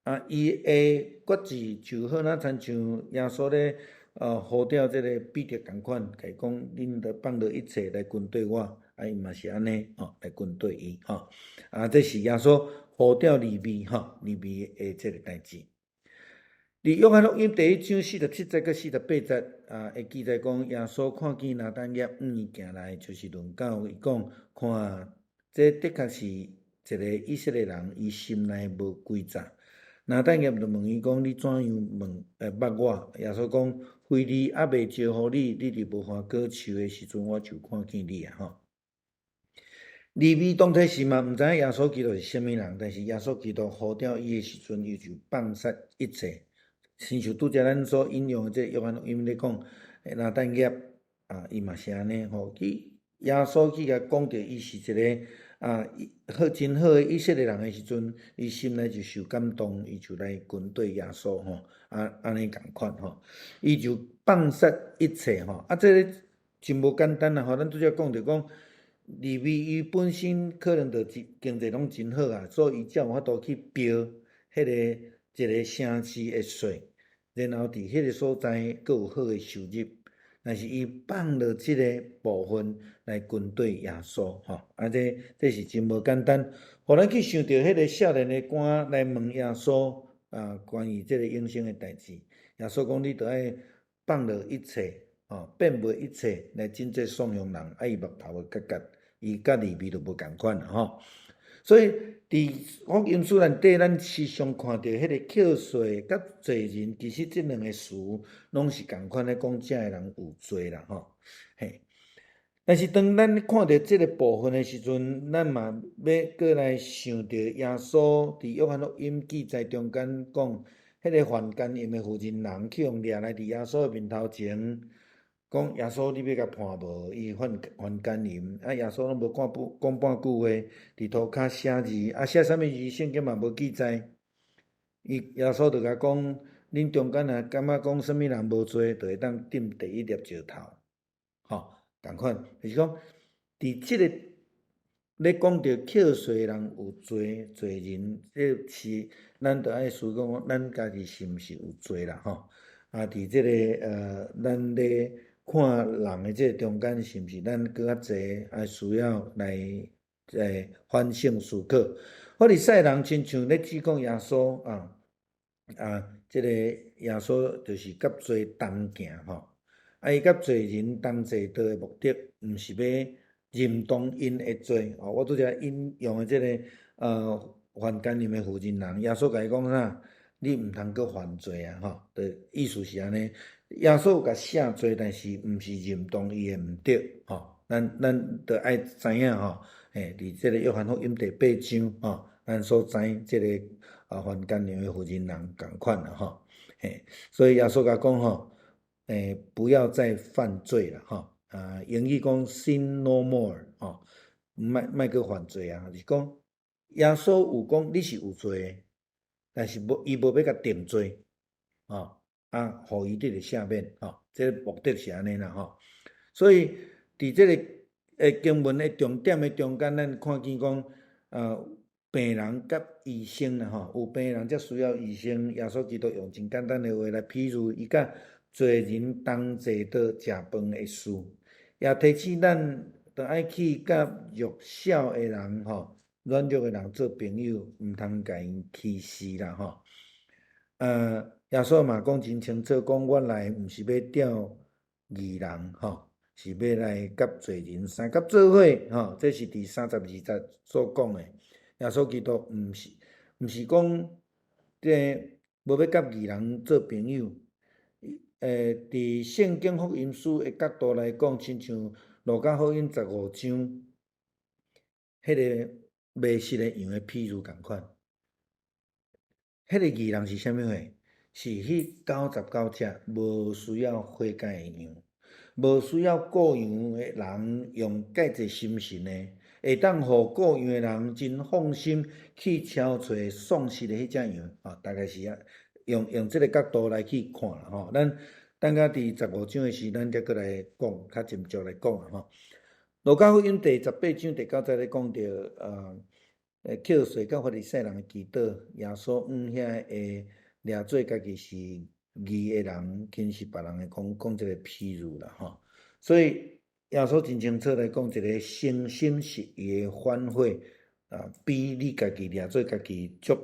Speaker 2: 啊，伊的決志就好若親像耶穌咧呼召這个彼得仝款，共伊講：恁著放落一切來跟綴我，啊，伊嘛是按呢吼來跟綴伊吼。啊，這是耶穌呼召利未吼，利未的這个代誌。佇約翰福音第一章47節佮48節啊，會記載講，耶穌看見拿但業向伊行來，就是論到伊講，看，這的確是一个以色列人，伊心內無詭詐。拿但業就問伊講：你怎樣問？捌我？耶穌講：腓利猶未招呼你，你佇無花果樹的時陣，我就看見你啊！吼。利未當初時嘛，毋知影耶穌基督是啥物人，但是耶穌基督呼召伊的時陣，伊就放殺一切。親像拄才咱所引用的這約翰福音咧講，拿但業啊，伊嘛是按呢吼。去耶穌去共講著伊是一个啊好真好的以色列人的時陣，伊心內就受感動，伊就來跟綴耶穌吼，啊按呢仝款吼，伊就放殺一切吼，啊，這个真無簡單啊吼。咱拄才講著講，利未伊本身可能就經濟攏真好啊，所以伊才有法度去標彼个一个城市的稅，然後佇彼个所在閣有好的收入。但是伊放落這个部分來跟綴耶穌吼，啊，這是真無簡單。予咱去想著彼个少年的官來問耶穌啊，關於這个永生的代誌。耶穌講：你著愛放落一切，吼，變賣一切來賑濟喪窮人，啊，伊目頭會結結，伊佮利未就無仝款啦吼。所以佇福音書內底，咱時常看著彼个扣稅佮罪人，其實這兩个詞攏是仝款咧講，這个人有罪啦吼。嘿，但是當咱看著這个部分的時陣，咱嘛欲閣來想著耶穌佇約翰福音記載中間講，彼个犯姦淫的婦人人去予掠來佇耶穌的面頭前。講耶穌，你欲共判無？伊犯姦淫，啊！耶穌攏無講半句話，佇塗跤寫字，啊，寫啥物字？聖經嘛無記載。伊耶穌就共講：恁中間若感覺講啥物人無罪，就會當擲第一粒石頭。吼，仝款，就是講，佇這个咧講著扣稅人有罪，罪人，這是咱著愛思考講，咱家己是毋是有罪啦？吼，啊，佇這个咱咧看人的這個中間，是毋是咱閣較濟愛需要來反省思考？法利賽人親像咧指控耶穌啊啊，這个耶穌就是佮罪同行吼，啊，伊佮罪人同坐桌的目的，毋是欲認同𪜶的罪吼。我拄才引用的這个犯姦淫的婦人人，耶穌共伊講啥？你毋通閣犯罪啊！吼，的意思是按呢。耶穌有共赦罪，但是毋是認同伊的毋對，吼。咱著愛知影吼，嘿，佇這个約翰福音第八章吼，咱所知這个啊犯姦淫的婦人人仝款啦吼，嘿，所以耶穌共講吼，不要再犯罪啦，吼，啊，英語講 sin no more，吼，莫莫閣犯罪啊，就是講耶穌有講你是有罪的，但是無伊無欲共定罪，吼，啊，予伊得著赦免，吼，這个目的是按呢啦，吼，所以佇這个經文的重點的中間，咱看見講，病人佮醫生啦，吼，有病人才需要醫生。耶穌基督用真簡單的話來比喻，伊佮罪人同坐桌食飯的事，也提醒咱，著愛去佮弱小的人，吼，軟弱的人做朋友，毋通共𪜶歧視啦，吼。耶穌嘛講真清楚，講我來毋是欲召義人，吼，是欲來佮罪人相佮做伙，吼，這是佇32節所講的。耶穌基督毋是講這無欲佮義人做朋友。佇聖經福音書的角度來講，親像路加福音十五章，彼个迷失的羊的譬喻仝款。彼个義人是啥物貨？是彼九十九隻無需要悔改的羊，無需要顧羊的人用蓋濟心神的，會當予顧羊的人真放心去搜揣喪失的彼隻羊。吼，大概是按用這个角度來去看啦吼。咱等下佇十五章的時，咱才閣來講，較斟酌來講啦吼。路加福音第十八章第九節咧講著，扣稅佮法利賽人的祈禱，耶穌向遐會掠做家己是義的人，輕視別人的講講這个譬喻啦吼。所以耶穌真清楚來講，一个誠心實意的反悔啊，比你家己掠做家己足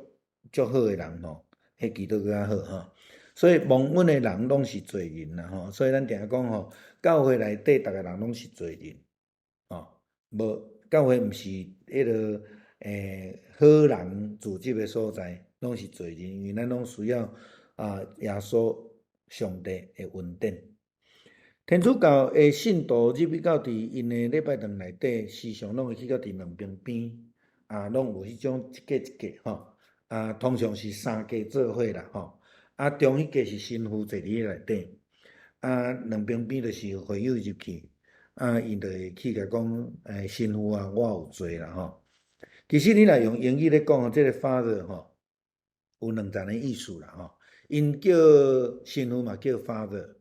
Speaker 2: 足好的人吼，彼祈禱閣較好吼。所以蒙恩的人攏是罪人啦吼。所以咱定定講吼，教會內底逐个人攏是罪人，吼，無教會毋是彼个好人聚集的所在，攏是罪人，因為咱攏需要啊耶穌上帝的恩典。天主教的信徒入去到佇𪜶的禮拜堂內底，時常攏會去到佇兩邊邊，啊，攏有彼種一格一格吼，啊，通常是三格做伙啦吼，啊，中彼格是神父坐佇彼內底，啊，兩邊邊就是會友入去，啊，𪜶就會去共講，神父啊，我有罪啦吼。其實你若用英語咧講，這个 father 吼，有兩層的意思啦吼。𪜶叫神父嘛叫 father，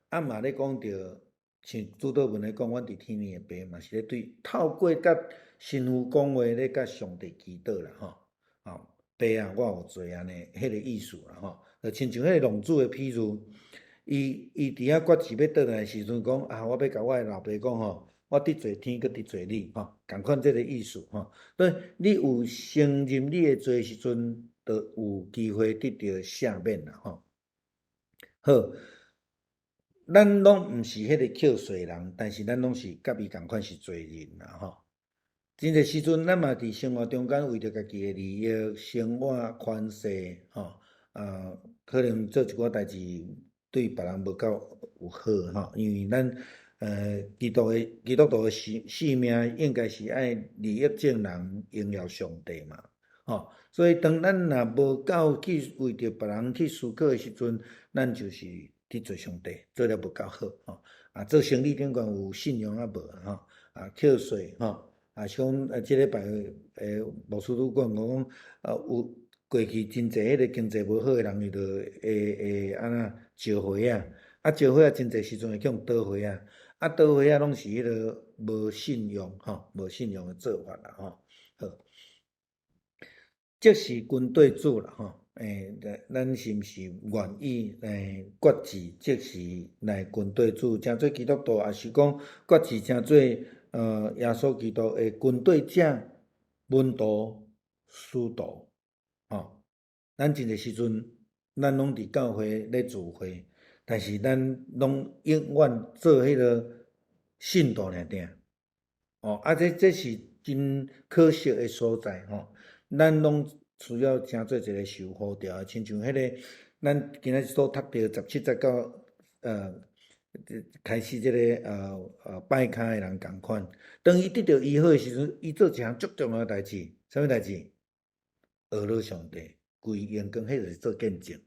Speaker 2: 啊嘛咧講著，像主禱文咧講，阮佇天頂的父嘛是咧對透過佮神父講話咧，佮上帝祈禱啦吼。吼，爸啊，我有罪按呢，彼个意思啦吼。就親像彼个浪子的譬喻，伊佇遐決志欲轉來的時陣講啊，我欲共我的老爸講吼，我得罪天，閣得罪你吼，仝款這个意思吼。所以你有承認你的罪時陣，就有機會得著赦免啦吼。好，咱攏毋是彼個扣稅人，但是咱攏是佮伊仝款是罪人啦吼。真濟時陣，咱嘛佇生活中間為著家己的利益、生活、權勢吼，啊，可能做一寡代誌對別人無夠有好吼，因為咱基督徒的使命應該是愛利益眾人，榮耀上帝嘛，吼。所以當咱若無夠去為著別人去思考的時陣，咱就是得罪上帝，做了無夠好吼。啊，做生意頂懸有信用抑無吼？啊，扣稅吼，啊，像啊，這禮拜牧師拄講講，啊，有過去真濟彼個經濟無好的人，伊就會按怎招伙仔，啊，招伙仔真濟時陣會去予倒伙仔，啊，倒伙仔攏是彼个無信用吼，無信用的做法啦吼。好，這是跟綴主啦吼，咱是毋是願意決志，即時來跟綴主，成做基督徒，抑是講決志成做耶穌基督的跟綴者、門徒、使徒，吼。咱真濟時陣，咱攏佇教會咧聚會，但是咱攏永遠做彼个信徒爾爾，哦，啊，這是真可惜的所在吼。咱攏需要成做一个受呼召的，親像彼个咱今仔日所讀著十七節到開始這个拜跤的人仝款，當伊得著醫好的時陣，伊做一項足重要的代誌，啥物代誌？學了上帝，歸榮光，彼就是做見證，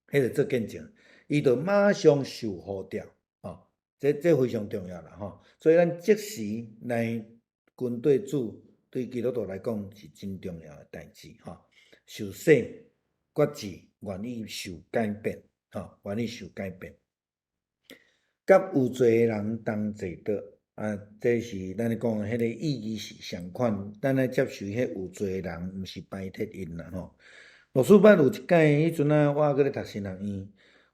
Speaker 2: 彼就是做見證，伊就馬上受呼召，吼，這非常重要啦，吼。所以咱即時來跟綴主，對基督徒來講是真重要的代誌，吼。受洗、決志、願意受改變，吼，願意受改變。佮有罪的人同坐桌，啊，這是咱咧講的彼个意義是相款。咱愛接受彼有罪的人，毋是排斥𪜶啦，吼。牧師捌有一擺，彼陣啊，我閣咧讀神學院，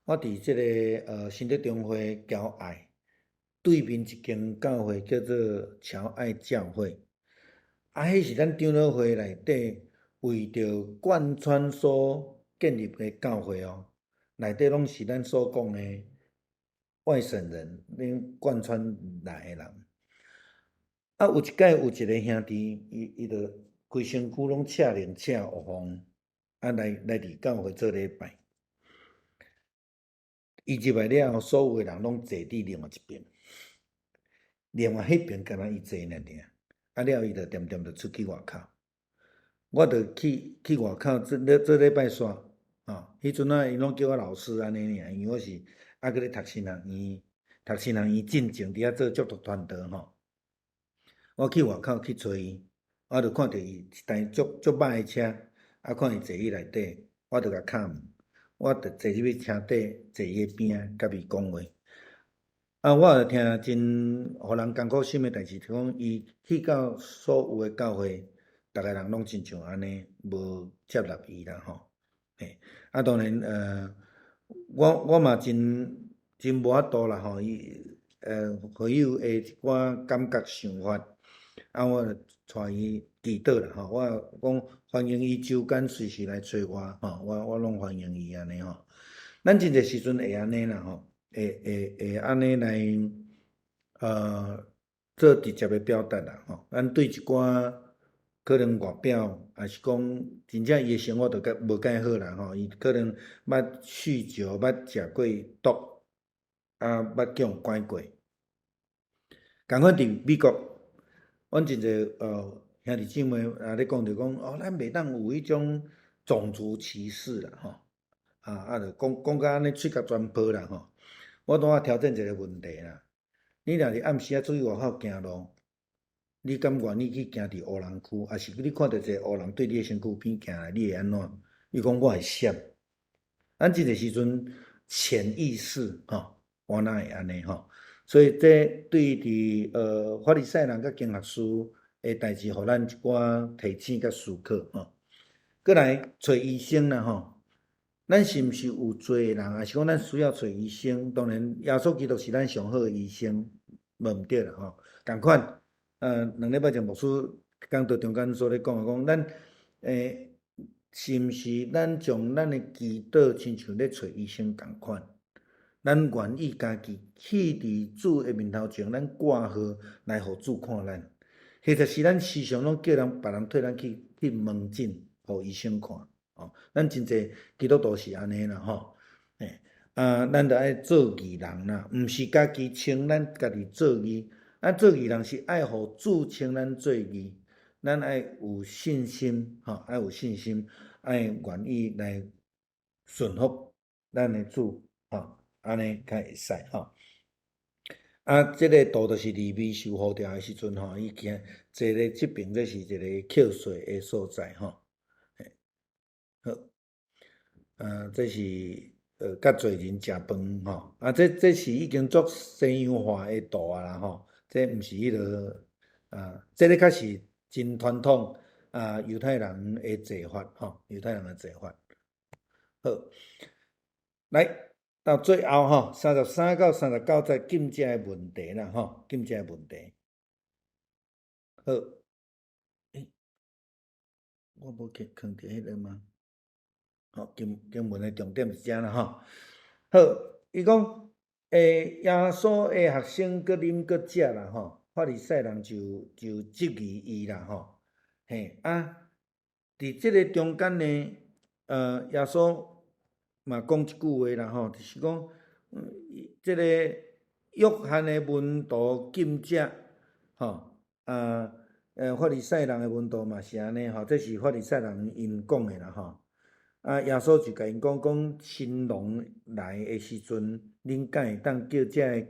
Speaker 2: 我佇這个新德中會僑愛對面一間教會叫做僑愛教會，啊，彼是咱長老會內底為著貫穿所建立的教會哦，內底攏是咱所講的外省人，恁貫穿來的人。啊，有一擺有一个兄弟，伊就規身軀攏赤龍赤烏風，啊來來佇教會做禮拜。伊入來了後，所有的人攏坐佇另外一爿，另外彼爿敢若伊坐爾爾。啊了，伊就恬恬就出去外口。我就去去外口做咧做禮拜煞，吼，彼陣仔𪜶攏叫我老師按呢爾，因為我是猶閣咧讀神學院，讀神學院進前佇遐做祝禱傳道吼。我去外口去揣伊，我就看著伊一台足足歹的車，啊，看伊坐佇內底，我就共敲門，我就坐入去車底，坐伊的邊仔，佮伊講話。啊，我就聽真予人艱苦心的代誌，就講伊去到所有的教會，逐个人攏親像按呢，無接納伊啦吼。嘿，啊，當然，我我嘛真真無法度啦吼，伊會有的一寡感覺想法，啊，我就帶伊祈禱啦吼，我講歡迎伊周間隨時來揣我吼，我我攏歡迎伊按呢吼。咱真濟時陣會按呢啦吼，會會會按呢來做直接的表達啦吼。咱對一寡可能外表，抑是講真正伊的生活就較無蓋好啦吼，伊可能捌酗酒，捌食過毒，啊，捌叫人拐過。仝款佇美國，阮真濟兄弟姊妹啊咧講著講，哦，咱袂當有彼種種族歧視啦吼，啊啊，就講講甲按呢喙角全破啦吼。我拄仔挑戰一個問題啦，你若是暗時仔出去外口行路，你敢願意去行佇烏人區，抑是你看著一個烏人對你的身軀邊行來，你會按怎？你講我會閃。咱這個時陣潛意識吼，我哪會按呢吼？所以這對佇法利賽人佮經學士的代誌，予咱一寡提醒佮思考吼。閣來揣醫生啦吼，咱是毋是有罪的人，抑是講咱需要揣醫生？當然，耶穌基督是咱上好的醫生，無毋對啦吼。仝款，2禮拜前牧師講道中間所咧講的，講咱是毋是咱將咱的祈禱親像咧揣醫生仝款？咱願意家己去佇主的面頭前，咱掛號來予主看咱，或者是咱時常攏叫人別人替咱去去門診，予醫生看，吼。咱真濟基督徒是按呢啦，吼。欸，啊，咱著愛做義人啦，毋是家己稱咱家己做義，啊，做義人是愛予主稱咱做義，咱愛有信心，吼，愛有信心，愛願意來順服咱的主，吼。按呢較會使吼。啊，這個圖就是利未受呼召的時陣吼，伊行坐咧這爿，這是一個叩稅的所在吼。好，啊，這是佮罪人食飯吼。啊，這這是已經足西洋化的圖啊啦吼。這毋是彼個啊，這个較是真傳統啊，猶太人的做法吼，猶太人的做法。好，來。到最後吼，33到39節禁食的問題啦吼，禁食的問題。好，欸，我無去囥佇彼个嗎？好，經經文的重點是遮啦吼。好，伊講，欸，耶穌的學生閣啉閣食啦吼，法利賽人就就質疑伊啦吼。嘿啊，佇這个中間呢，耶穌嘛講一句話啦吼，就是講，這个約翰的門徒禁食，吼，啊，法利賽人的門徒嘛是按呢吼，這是法利賽人𪜶講的啦吼。啊，耶穌就共𪜶講講，新郎來的時陣，恁敢會當叫這个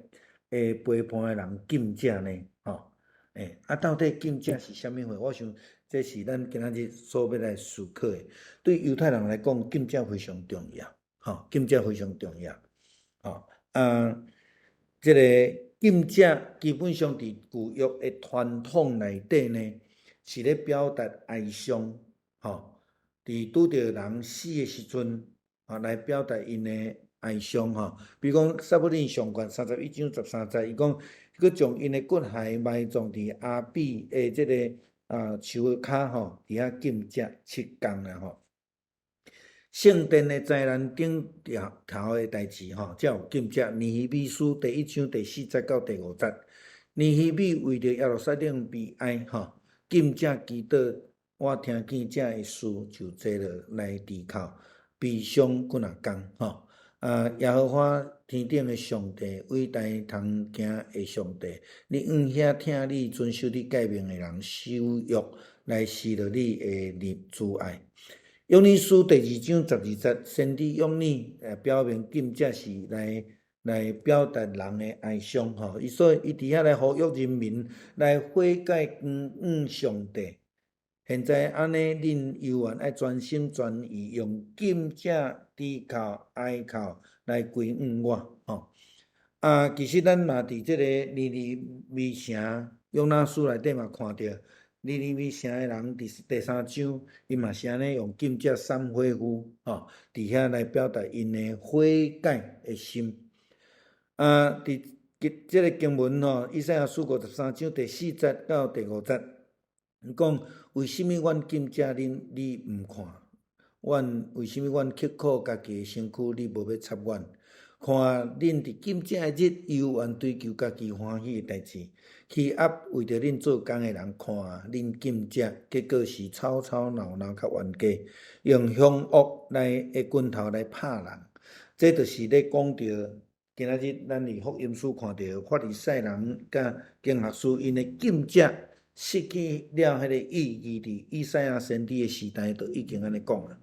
Speaker 2: 陪伴的人禁食呢？吼，欸，啊，到底禁食是啥物貨？我想這是咱今仔日所欲來思考的。對猶太人來講，禁食非常重要，吼，禁食非常重要，吼，啊，這個禁食基本上佇舊約的傳統內底呢，是咧表達哀傷，吼。佇拄著人死的時陣，啊，來表達𪜶的哀傷吼。比如講，撒母耳上卷31章13節，伊講，閣將𪜶的骨骸埋葬佇亞比的這个啊樹跤吼，佇遐禁食7工啦吼。聖殿的災難頂頭的代誌吼，才有禁食。尼希米書第1章第4節到第5節，尼希米為著耶路撒冷悲哀吼，禁食祈禱。我聽見這个事就坐落來豬哭，悲傷幾若工吼。啊，耶和華天頂的上帝，偉大通驚的上帝，你向遐疼你、遵守你誡命的人守約，來施予你的慈愛。約拿書第二章十二節，先知約拿表明禁食是來表達人的哀傷吼。伊所以伊佇遐來呼籲人民來悔改歸向上帝。現在按呢，恁猶原愛專心專意用禁食、豬哭、哀哭來歸向我吼。啊，其實咱嘛佇這個尼尼微城約拿書內底嘛看著，尼尼微城的人佇第三章，𪜶嘛是按呢用禁食捎火烌吼，佇遐來表達𪜶的悔改的心。啊，佇這個經文吼，以賽亞書五十三章第四節到第五節，伊講為啥物阮禁食恁，你毋看？阮為啥物阮刻苦家己的身軀，你無欲插阮？看恁佇禁食的日，猶原追求家己歡喜的代誌，欺壓為著恁做工的人。看恁禁食，結果是吵吵鬧鬧較冤家，用兇惡來的拳頭來拍人。這就是咧講著今仔日咱佇福音書看著法利賽人佮經學士𪜶的禁食失去了彼個意義，佇以賽亞先知的時代就已經按呢講啊。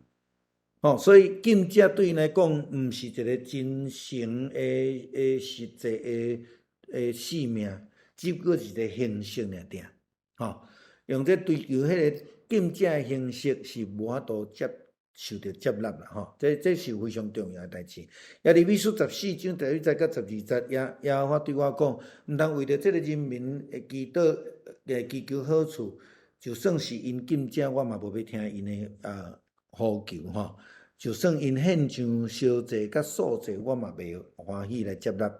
Speaker 2: 吼，所以禁食對𪜶來講，毋是一個真誠的實際的性命，只不過是一個形式爾爾。吼，用這追求彼個禁食的形式是無法度接受著接納啦。吼，這是非常重要的代誌。耶利米書十四章第一節到十二節，耶和華對我講：毋通為著這個人民的祈禱、會祈求好處，就算是𪜶禁食，我嘛無欲聽𪜶的呼求吼。就算𪜶獻上燒祭佮素祭，我嘛袂歡喜來接納。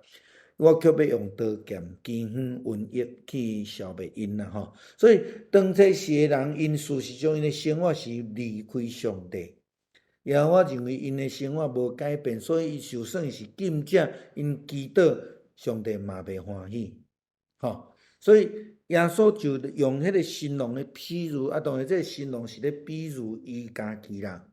Speaker 2: 我卻欲用刀劍、饑荒、瘟疫去消滅𪜶啦吼。所以當這時的人，𪜶事實上𪜶的生活是離開上帝。耶和華認為𪜶的生活無改變，所以就算是禁食，𪜶祈禱，上帝嘛袂歡喜。吼，所以耶穌就用彼個新郎的譬喻，啊，當然這個新郎是咧比喻伊家己啦。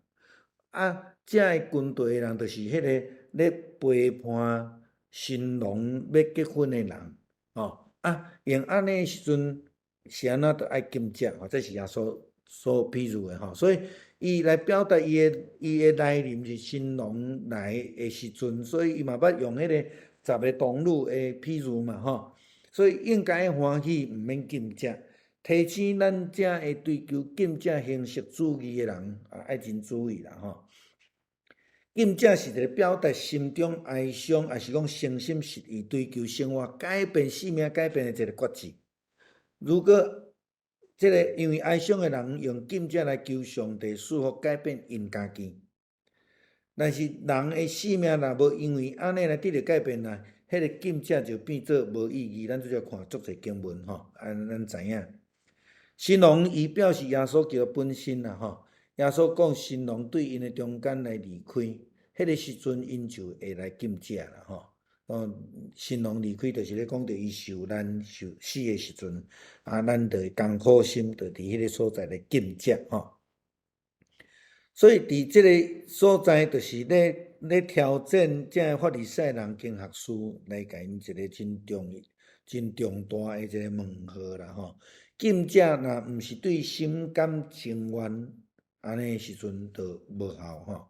Speaker 2: 啊，這个軍隊的人就是彼個咧陪伴新郎欲結婚的人，吼啊，用按呢時陣是按怎著愛禁食，吼，這是耶穌所比喻的吼，所以伊來表達伊的來臨是新郎來的時陣，所以伊嘛捌用彼個十个童女的譬喻嘛，吼，所以應該歡喜，毋免禁食。提醒咱遮會追求禁食形式主義的人啊，愛真注意啦，吼。禁食是一個表達心中哀傷，抑是講誠心實意追求生活改變、生命改變的一個決志。如果這個因為哀傷的人用禁食來求上帝賜福改變𪜶家己，但是人的生命若無因為按呢來得著改變啦，彼個禁食就變做無意義。咱拄才看足濟經文吼，按咱知影。新郎伊表示耶穌基督本身啦吼，耶穌講新郎對𪜶的中間來離開，彼個時陣𪜶就會來禁食啦吼。哦，新郎離開就是咧講著伊受難受死的時陣，啊，咱就會艱苦心，就佇彼個所在來禁食吼。所以佇這个所在，就是咧挑戰這个法利賽人經學士來共𪜶一個真重、真重大的一個問號啦吼。禁食若毋是對心甘情願，按呢時陣就無效吼。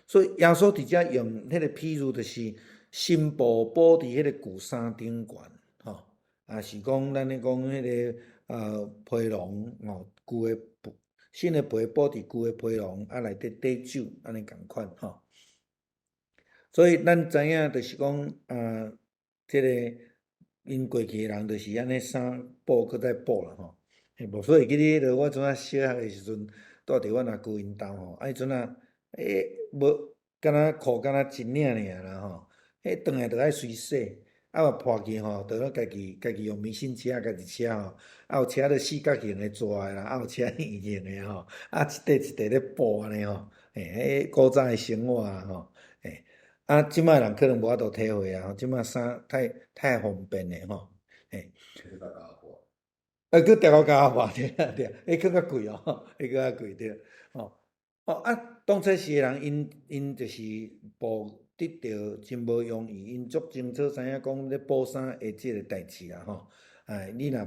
Speaker 2: 所以耶穌佇遮用彼個譬喻，就是新布補佇彼個舊衫頂懸吼，抑是講咱咧講彼個皮囊吼，舊的布，新的皮補佇舊的皮囊，啊內底綴酒，按呢仝款吼。所以咱知影就是講啊，這个𪜶過去的人就是按呢衫補閣再補啦吼。無所以記得彼個我陣仔小漢的時陣，蹛佇阮阿舅𪜶兜吼，啊彼陣仔無敢若褲敢若一領爾啦吼，彼轉來就愛隨洗，啊若破去吼，就攏家己用ミシン車家己車吼，啊有車著四角形的逝的啦，啊有車圓形的吼，啊一塊一塊咧補按呢吼，彼古早的生活吼，啊這擺人可能無法度體會啊，這擺衫太方便了吼。啊，閣調高價對啊對，彼閣較貴哦，彼閣較貴對，吼。哦啊，當初時的人，𪜶就是報得著真無容易，𪜶足清楚知影講咧補衫的這個代誌啦吼。哎，你若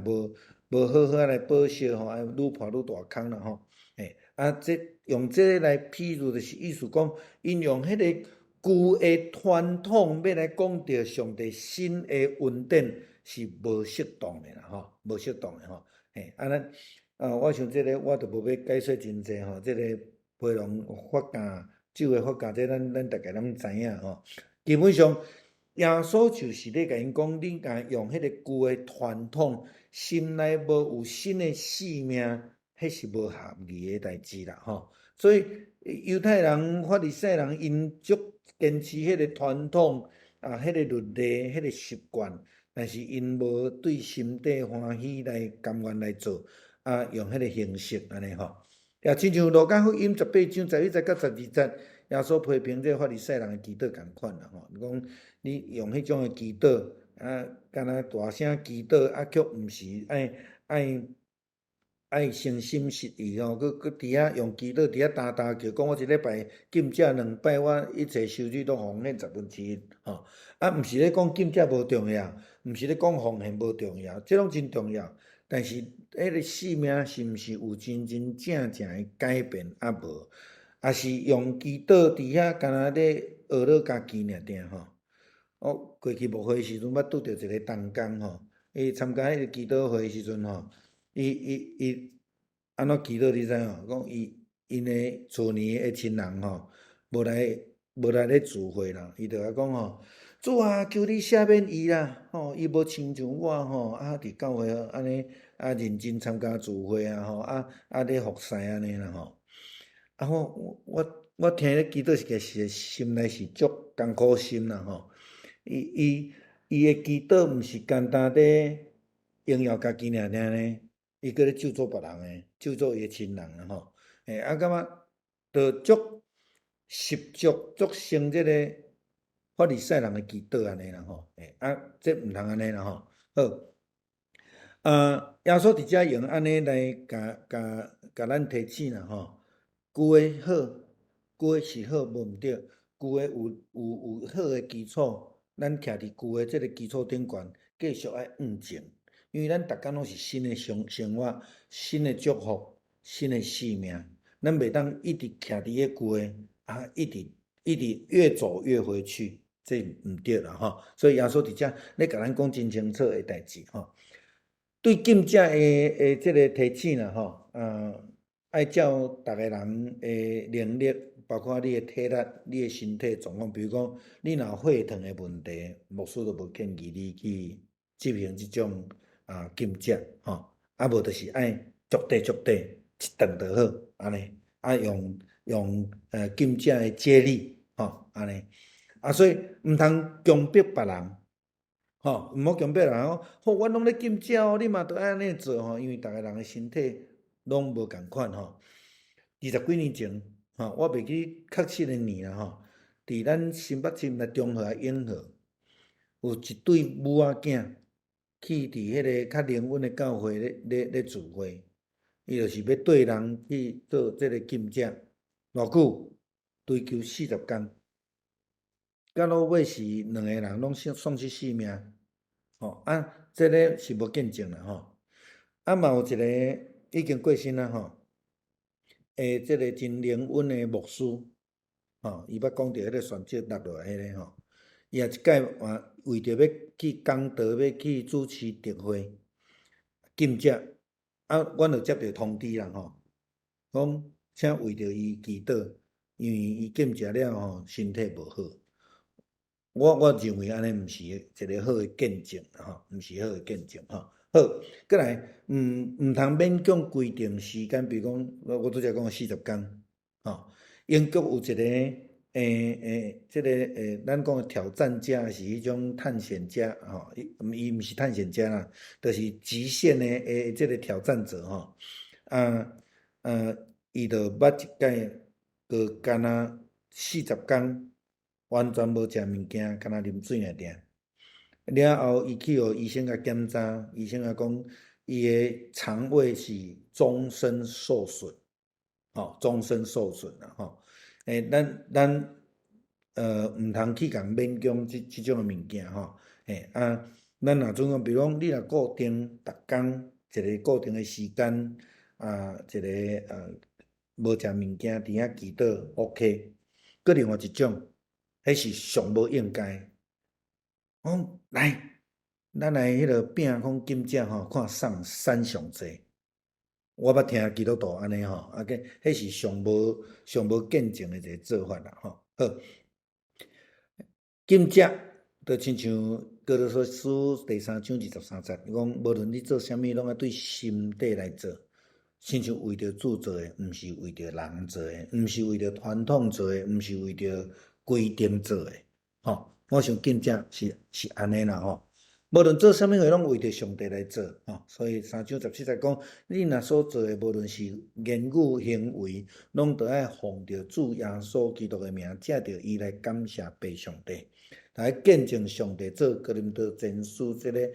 Speaker 2: 無好好來保守吼，啊，愈破愈大空啦吼。欸，啊，這用這個來譬喻，就是意思講，𪜶用彼個舊的傳統欲來講著上帝新的恩典是無適當的啦吼，無適當的吼。欸，啊，咱啊，我想這個我就無欲解說真濟吼，這個培農法教酒的法教，這咱大家攏知影吼。基本上，耶穌就是咧共𪜶講，恁共用彼個舊的傳統，心內無有新的性命，彼是無合宜的代誌啦吼。所以猶太人、法利賽人，𪜶足堅持彼個傳統啊，彼個律例、彼個習慣，但是𪜶無對心底歡喜來甘願來做，啊，用彼個形式按呢吼。也親像路加福音18章11節到12節，耶穌批評這個法利賽人的祈禱仝款啦吼。伊講你用彼種的祈禱，啊，敢若大聲祈禱，啊，卻毋是愛誠心實意吼，閣佇遐用祈禱佇遐焦焦叫，講我一禮拜禁食兩擺，我一切收入攏奉獻1/10吼。啊，毋是咧講禁食無重要，毋是咧講奉獻無重要，這攏真重要。但是，彼個性命是毋是有真真正正的改變啊？無，抑是用祈禱佇遐敢若咧學咧家己爾爾吼。我過去牧會時陣，捌拄著一個同工吼，伊參加彼個祈禱會時陣吼，伊按怎祈禱你知無？講伊𪜶的厝裡的親人吼，無來咧聚會啦，伊就共講吼：主啊，求你赦免伊啦，吼，伊無親像我吼，啊，佇教會按呢啊認真參加聚會啊，吼，啊啊咧服侍按呢啦吼。啊，我聽咧祈禱是其實心內是足艱苦心啦吼。伊的祈禱毋是簡單咧榮耀家己爾爾呢，伊閣咧咒詛別人的，咒詛伊的親人啊吼。欸，啊感覺就足習俗足成這個法利賽人的祈禱按呢啦吼。欸，啊，這毋通按呢啦吼。好，啊，耶穌佇遮用按呢來共咱提醒啦吼。舊的好，舊的是好，無毋對。舊的有好的基礎，咱徛佇舊的這個基礎頂懸，繼續愛向前。因為咱逐工攏是新的生活、新的祝福、新的性命，咱袂當一直徛佇彼舊的，啊，一直一直越走越回去，這毋對啦吼。所以耶穌佇遮咧共咱講真清楚的代誌吼。對禁食的這個提醒啦吼，愛照逐个人的能力，包括你的體力、你的身體狀況。比如講，你若有血糖的問題，牧師就無建議你去執行這種禁食吼。啊，無就是愛足短足短，一頓就好，按呢。啊，用禁食的接力，吼，按呢。啊，所以毋通強迫別人，吼，毋好強迫人講，好，阮攏咧禁食哦，你嘛著愛按呢做吼，因為逐个人的身體攏無仝款吼。二十幾年前，吼，我袂記確實的年啦吼。佇咱新北市毋知中和抑永和，有一對母仔囝去佇彼個較靈恩的教會咧聚會，伊就是欲綴人去做這個禁食，偌久？追求40工，到落尾是兩個人攏喪失性命，吼啊，這個是無見證啦吼。啊嘛有一個已經過身啦吼，這個真靈恩的牧師，吼，伊捌講著彼個選擇落落來彼個吼，伊也一擺嘛為著欲去講道，欲去主持特會禁食，啊，阮就接著通知啦吼，講請為著伊祈禱，因為伊禁食了吼，身體無好。我認為按呢毋是一個好的見證吼，毋是好的見證吼。好，閣來，毋通勉強規定時間，比如講，我拄才講40工，吼。英國有一個，這個咱講的挑戰者是彼種探險家，吼，伊毋是探險家啦，就是極限的這個挑戰者吼。啊，伊就捌一擺，閣敢若40工，完全無食物件，敢若啉水爾爾。了後，伊去予醫生共檢查，醫生仔講，伊的腸胃是終身受損，吼，終身受損啦，吼。咱毋通去共勉強這種的物件，吼。啊，咱若準講，比如講，你若固定逐工一个固定的時間，啊，一个無食物件佇遐祈禱，OK。閣另外一種，彼是上無應該。講來，咱來彼个拼講禁食吼，看送瘦上濟。我捌聽基督徒按呢吼，啊，個彼是上無見證的一个做法啦，吼。好，禁食就親像歌羅西書第三章二十三節，伊講無論你做啥物，攏愛對心底來做，親像為著主做的，毋是為著人做的，毋是為著傳統做的，毋是為著規定做的，吼。我想禁食是按呢啦，吼。無論做啥物貨，攏為著上帝來做，吼。所以三章十七節講，你若所做的，無論是言語行為，攏著愛奉著主耶穌基督的名，藉著伊來感謝父上帝，來見證上帝做哥林多前書這个十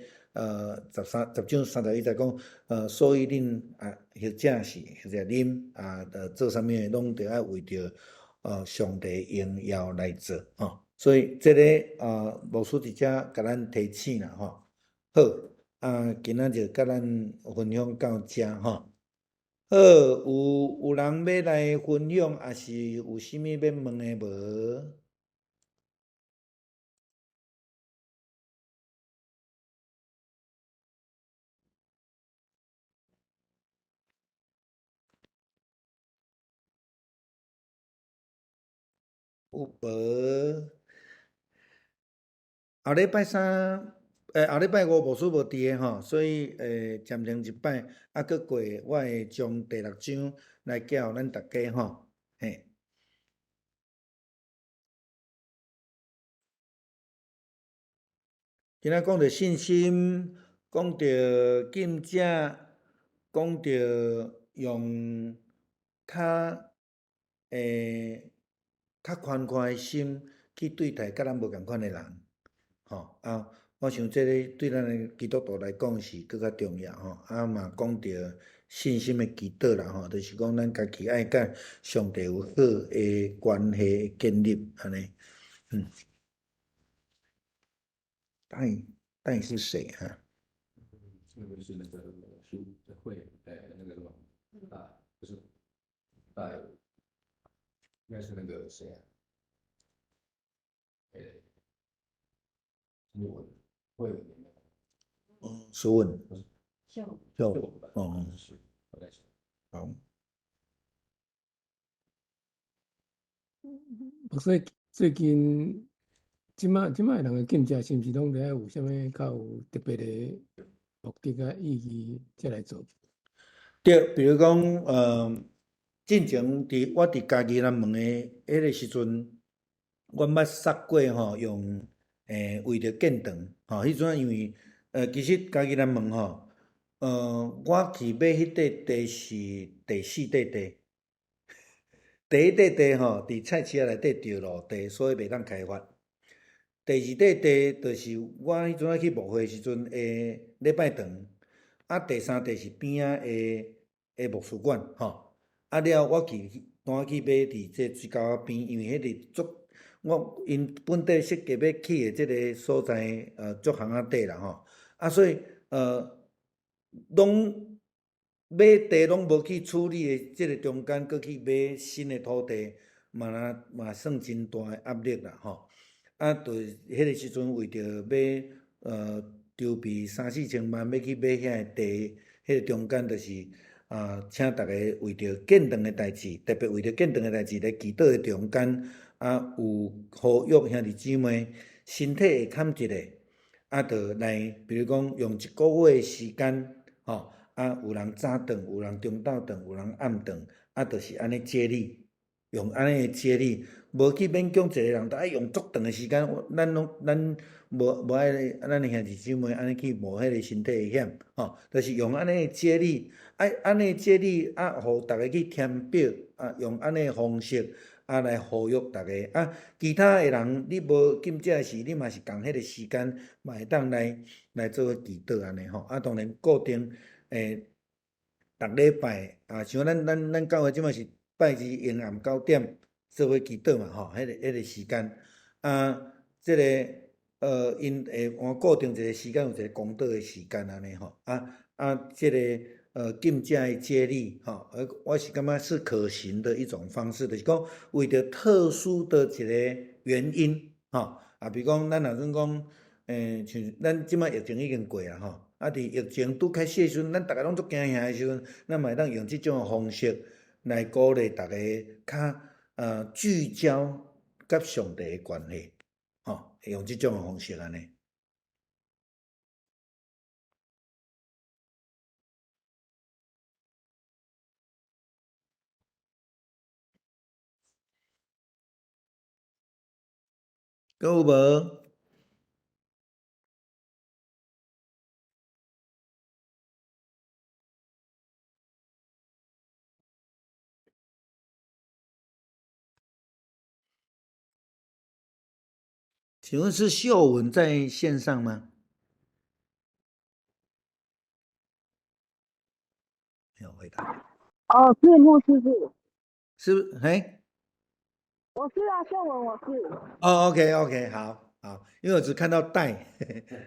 Speaker 2: 章31節講，所以恁啊，或者恁啊，做啥物的，攏著愛為著上帝榮耀來做，吼。所以這个牧師佇遮共咱提醒啦，吼。好，啊，今仔就共咱分享到遮，吼。好，有人欲來分享，抑是有啥物欲問的無？有無？後禮拜三，後禮拜五牧師無佇个吼，所以暫停一擺，啊，閣過我會將第六章來教予咱大家吼，嘿。今仔講著信心，講著禁食，講著用較寬闊的心去對待佮咱無仝款的人，吼啊！我想這个對咱的基督徒來講是閣較重要吼。啊嘛講著信心的祈禱啦吼，就是講咱家己愛佮上帝有好的關係建立按呢。戴是誰啊？
Speaker 1: 那個是那個書會，那個什麼啊？不是，戴，應該是那個誰啊？我會
Speaker 2: 哦，蘇文，
Speaker 3: 秀，
Speaker 2: 秀，哦，好。
Speaker 4: 所以最近，這擺人的禁食是毋是攏著愛有啥物較有特別的目的佮意義才來做？
Speaker 2: 對，比如講，進前佇我佇嘉義南門的彼个時陣，阮捌捒過吼，用為著建堂，吼，彼陣因為其實嘉義南門吼，我去買彼塊地是第四塊地，第一塊地吼，佇菜市仔內底著路地，所以袂當開發。第二塊地就是我彼陣去牧會時陣的禮拜堂，啊，第三塊是邊仔的牧師館，吼。啊了，我去單去買佇這水溝仔邊，因為彼個足，我𪜶本底設計欲起的這个所在，足巷仔底啦吼。啊，所以攏買地攏無去處理的這个中間，閣去買新的土地，嘛若嘛算真大的壓力啦吼。啊，就彼个時陣為著欲籌備三四千萬欲去買遐个地，彼个中間就是啊，請逐家為著建堂的代誌，特別為著建堂的代誌來祈禱的中間，啊，有呼籲兄弟姊妹身體會堪一下，啊，就來，比如講用一個月的時間，吼，啊，有人早頓，有人中晝頓，有人暗頓，啊，就是按呢接力，用按呢的接力，無去勉強一個人，都愛用足長的時間，咱攏咱無愛咱的兄弟姊妹按呢去冒彼个身體的險，吼，就是用按呢的接力，啊，按呢接力啊，予逐家去填表，啊，用按呢的方式啊來呼籲逐家。啊，其他的人你無禁食時，你嘛是仝彼个時間，嘛會當來做祈禱按呢吼。啊，當然固定逐禮拜啊，像咱教會這擺是拜日下暗9點做伙祈禱嘛，吼，彼個時間啊，這個𪜶會換固定一個時間，有一個公禱的時間按呢吼，這個禁食的接力，吼，我是感覺是可行的一種方式，就是講為著特殊的一個原因，吼，啊，比如講咱若陣講，像咱這擺疫情已經過啊，吼，啊，佇疫情拄開始的時陣，咱逐个攏足驚嚇的時陣，咱嘛會當用這種的方式來鼓勵逐家較聚焦佮上帝的關係，吼，會用這種的方式按呢。閣有無？請問是秀文在線上嗎？沒有回答。
Speaker 3: 哦，是牧師是。
Speaker 2: 是，嘿。
Speaker 3: 我是啊，秀文，我是。
Speaker 2: 哦，OK，OK，好，好，因為我只看到戴，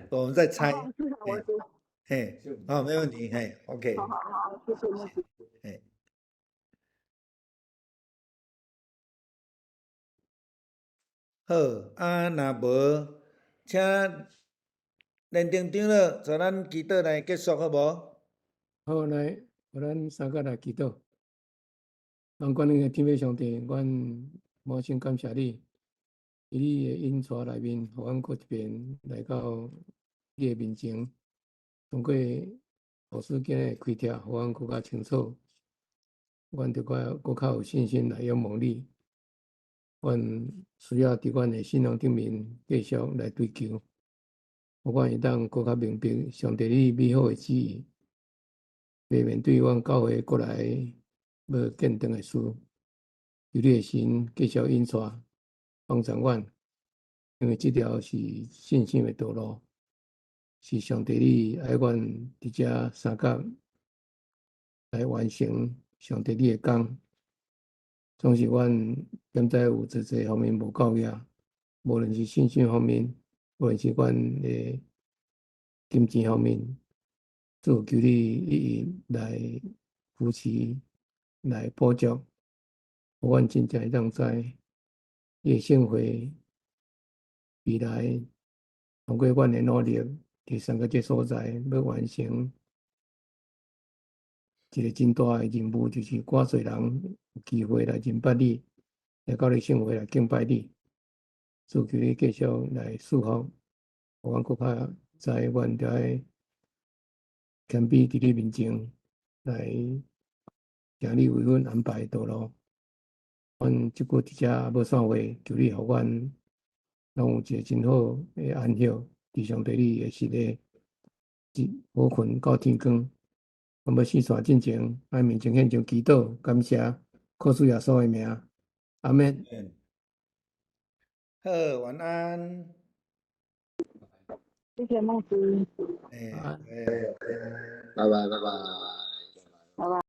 Speaker 2: 我們在猜。
Speaker 3: 哦，是啊，我是。
Speaker 2: 嘿，好，沒問題，嘿，OK。
Speaker 3: 好好好，謝謝牧師。
Speaker 2: 嘿。好，啊，若無，請連長長老帶咱祈禱來結束，好無？
Speaker 4: 好，來，予咱三個來祈禱。咱關於天父上帝，阮滿心感謝你，佇你的引帶內面，予阮閣一遍來到你的面前。通過牧師今日的開拓，予阮閣較清楚。阮著閣較有信心來仰望你。阮需要佇阮的信仰頂面繼續來追求，予阮會當閣較明白上帝你美好的旨意，來面對阮教會過來欲建堂的事，求你的神繼續引帶幫助阮，因為這條是信心的道路，是上帝你愛阮佇遮相佮來完成上帝你的工。總是阮現在有濟濟方面無夠額，無論是信心方面，無論是阮的金錢方面，主求你一一來扶持、來補助，予阮真正會當知你的聖會未來通過阮的努力，佇三個這所在欲完成一個真大的任務，就是偌濟人有機會來認捌你，來到你聖會來敬拜你。主求你繼續來賜福，予阮閣較知，阮著愛謙卑佇你面前，來請你為阮安排道路。阮這久佇遮猶無散會，求你予阮攏有一個真好的安息，佇上帝你的實的，好睏到天光。阮欲四散進前，愛面前獻上祈禱，感謝，靠主耶穌的名，阿們。
Speaker 2: 好，晚安。
Speaker 3: 謝謝牧師。
Speaker 2: 欸，
Speaker 4: 晚安。
Speaker 2: 欸，
Speaker 1: 拜拜，拜拜。
Speaker 3: 拜拜。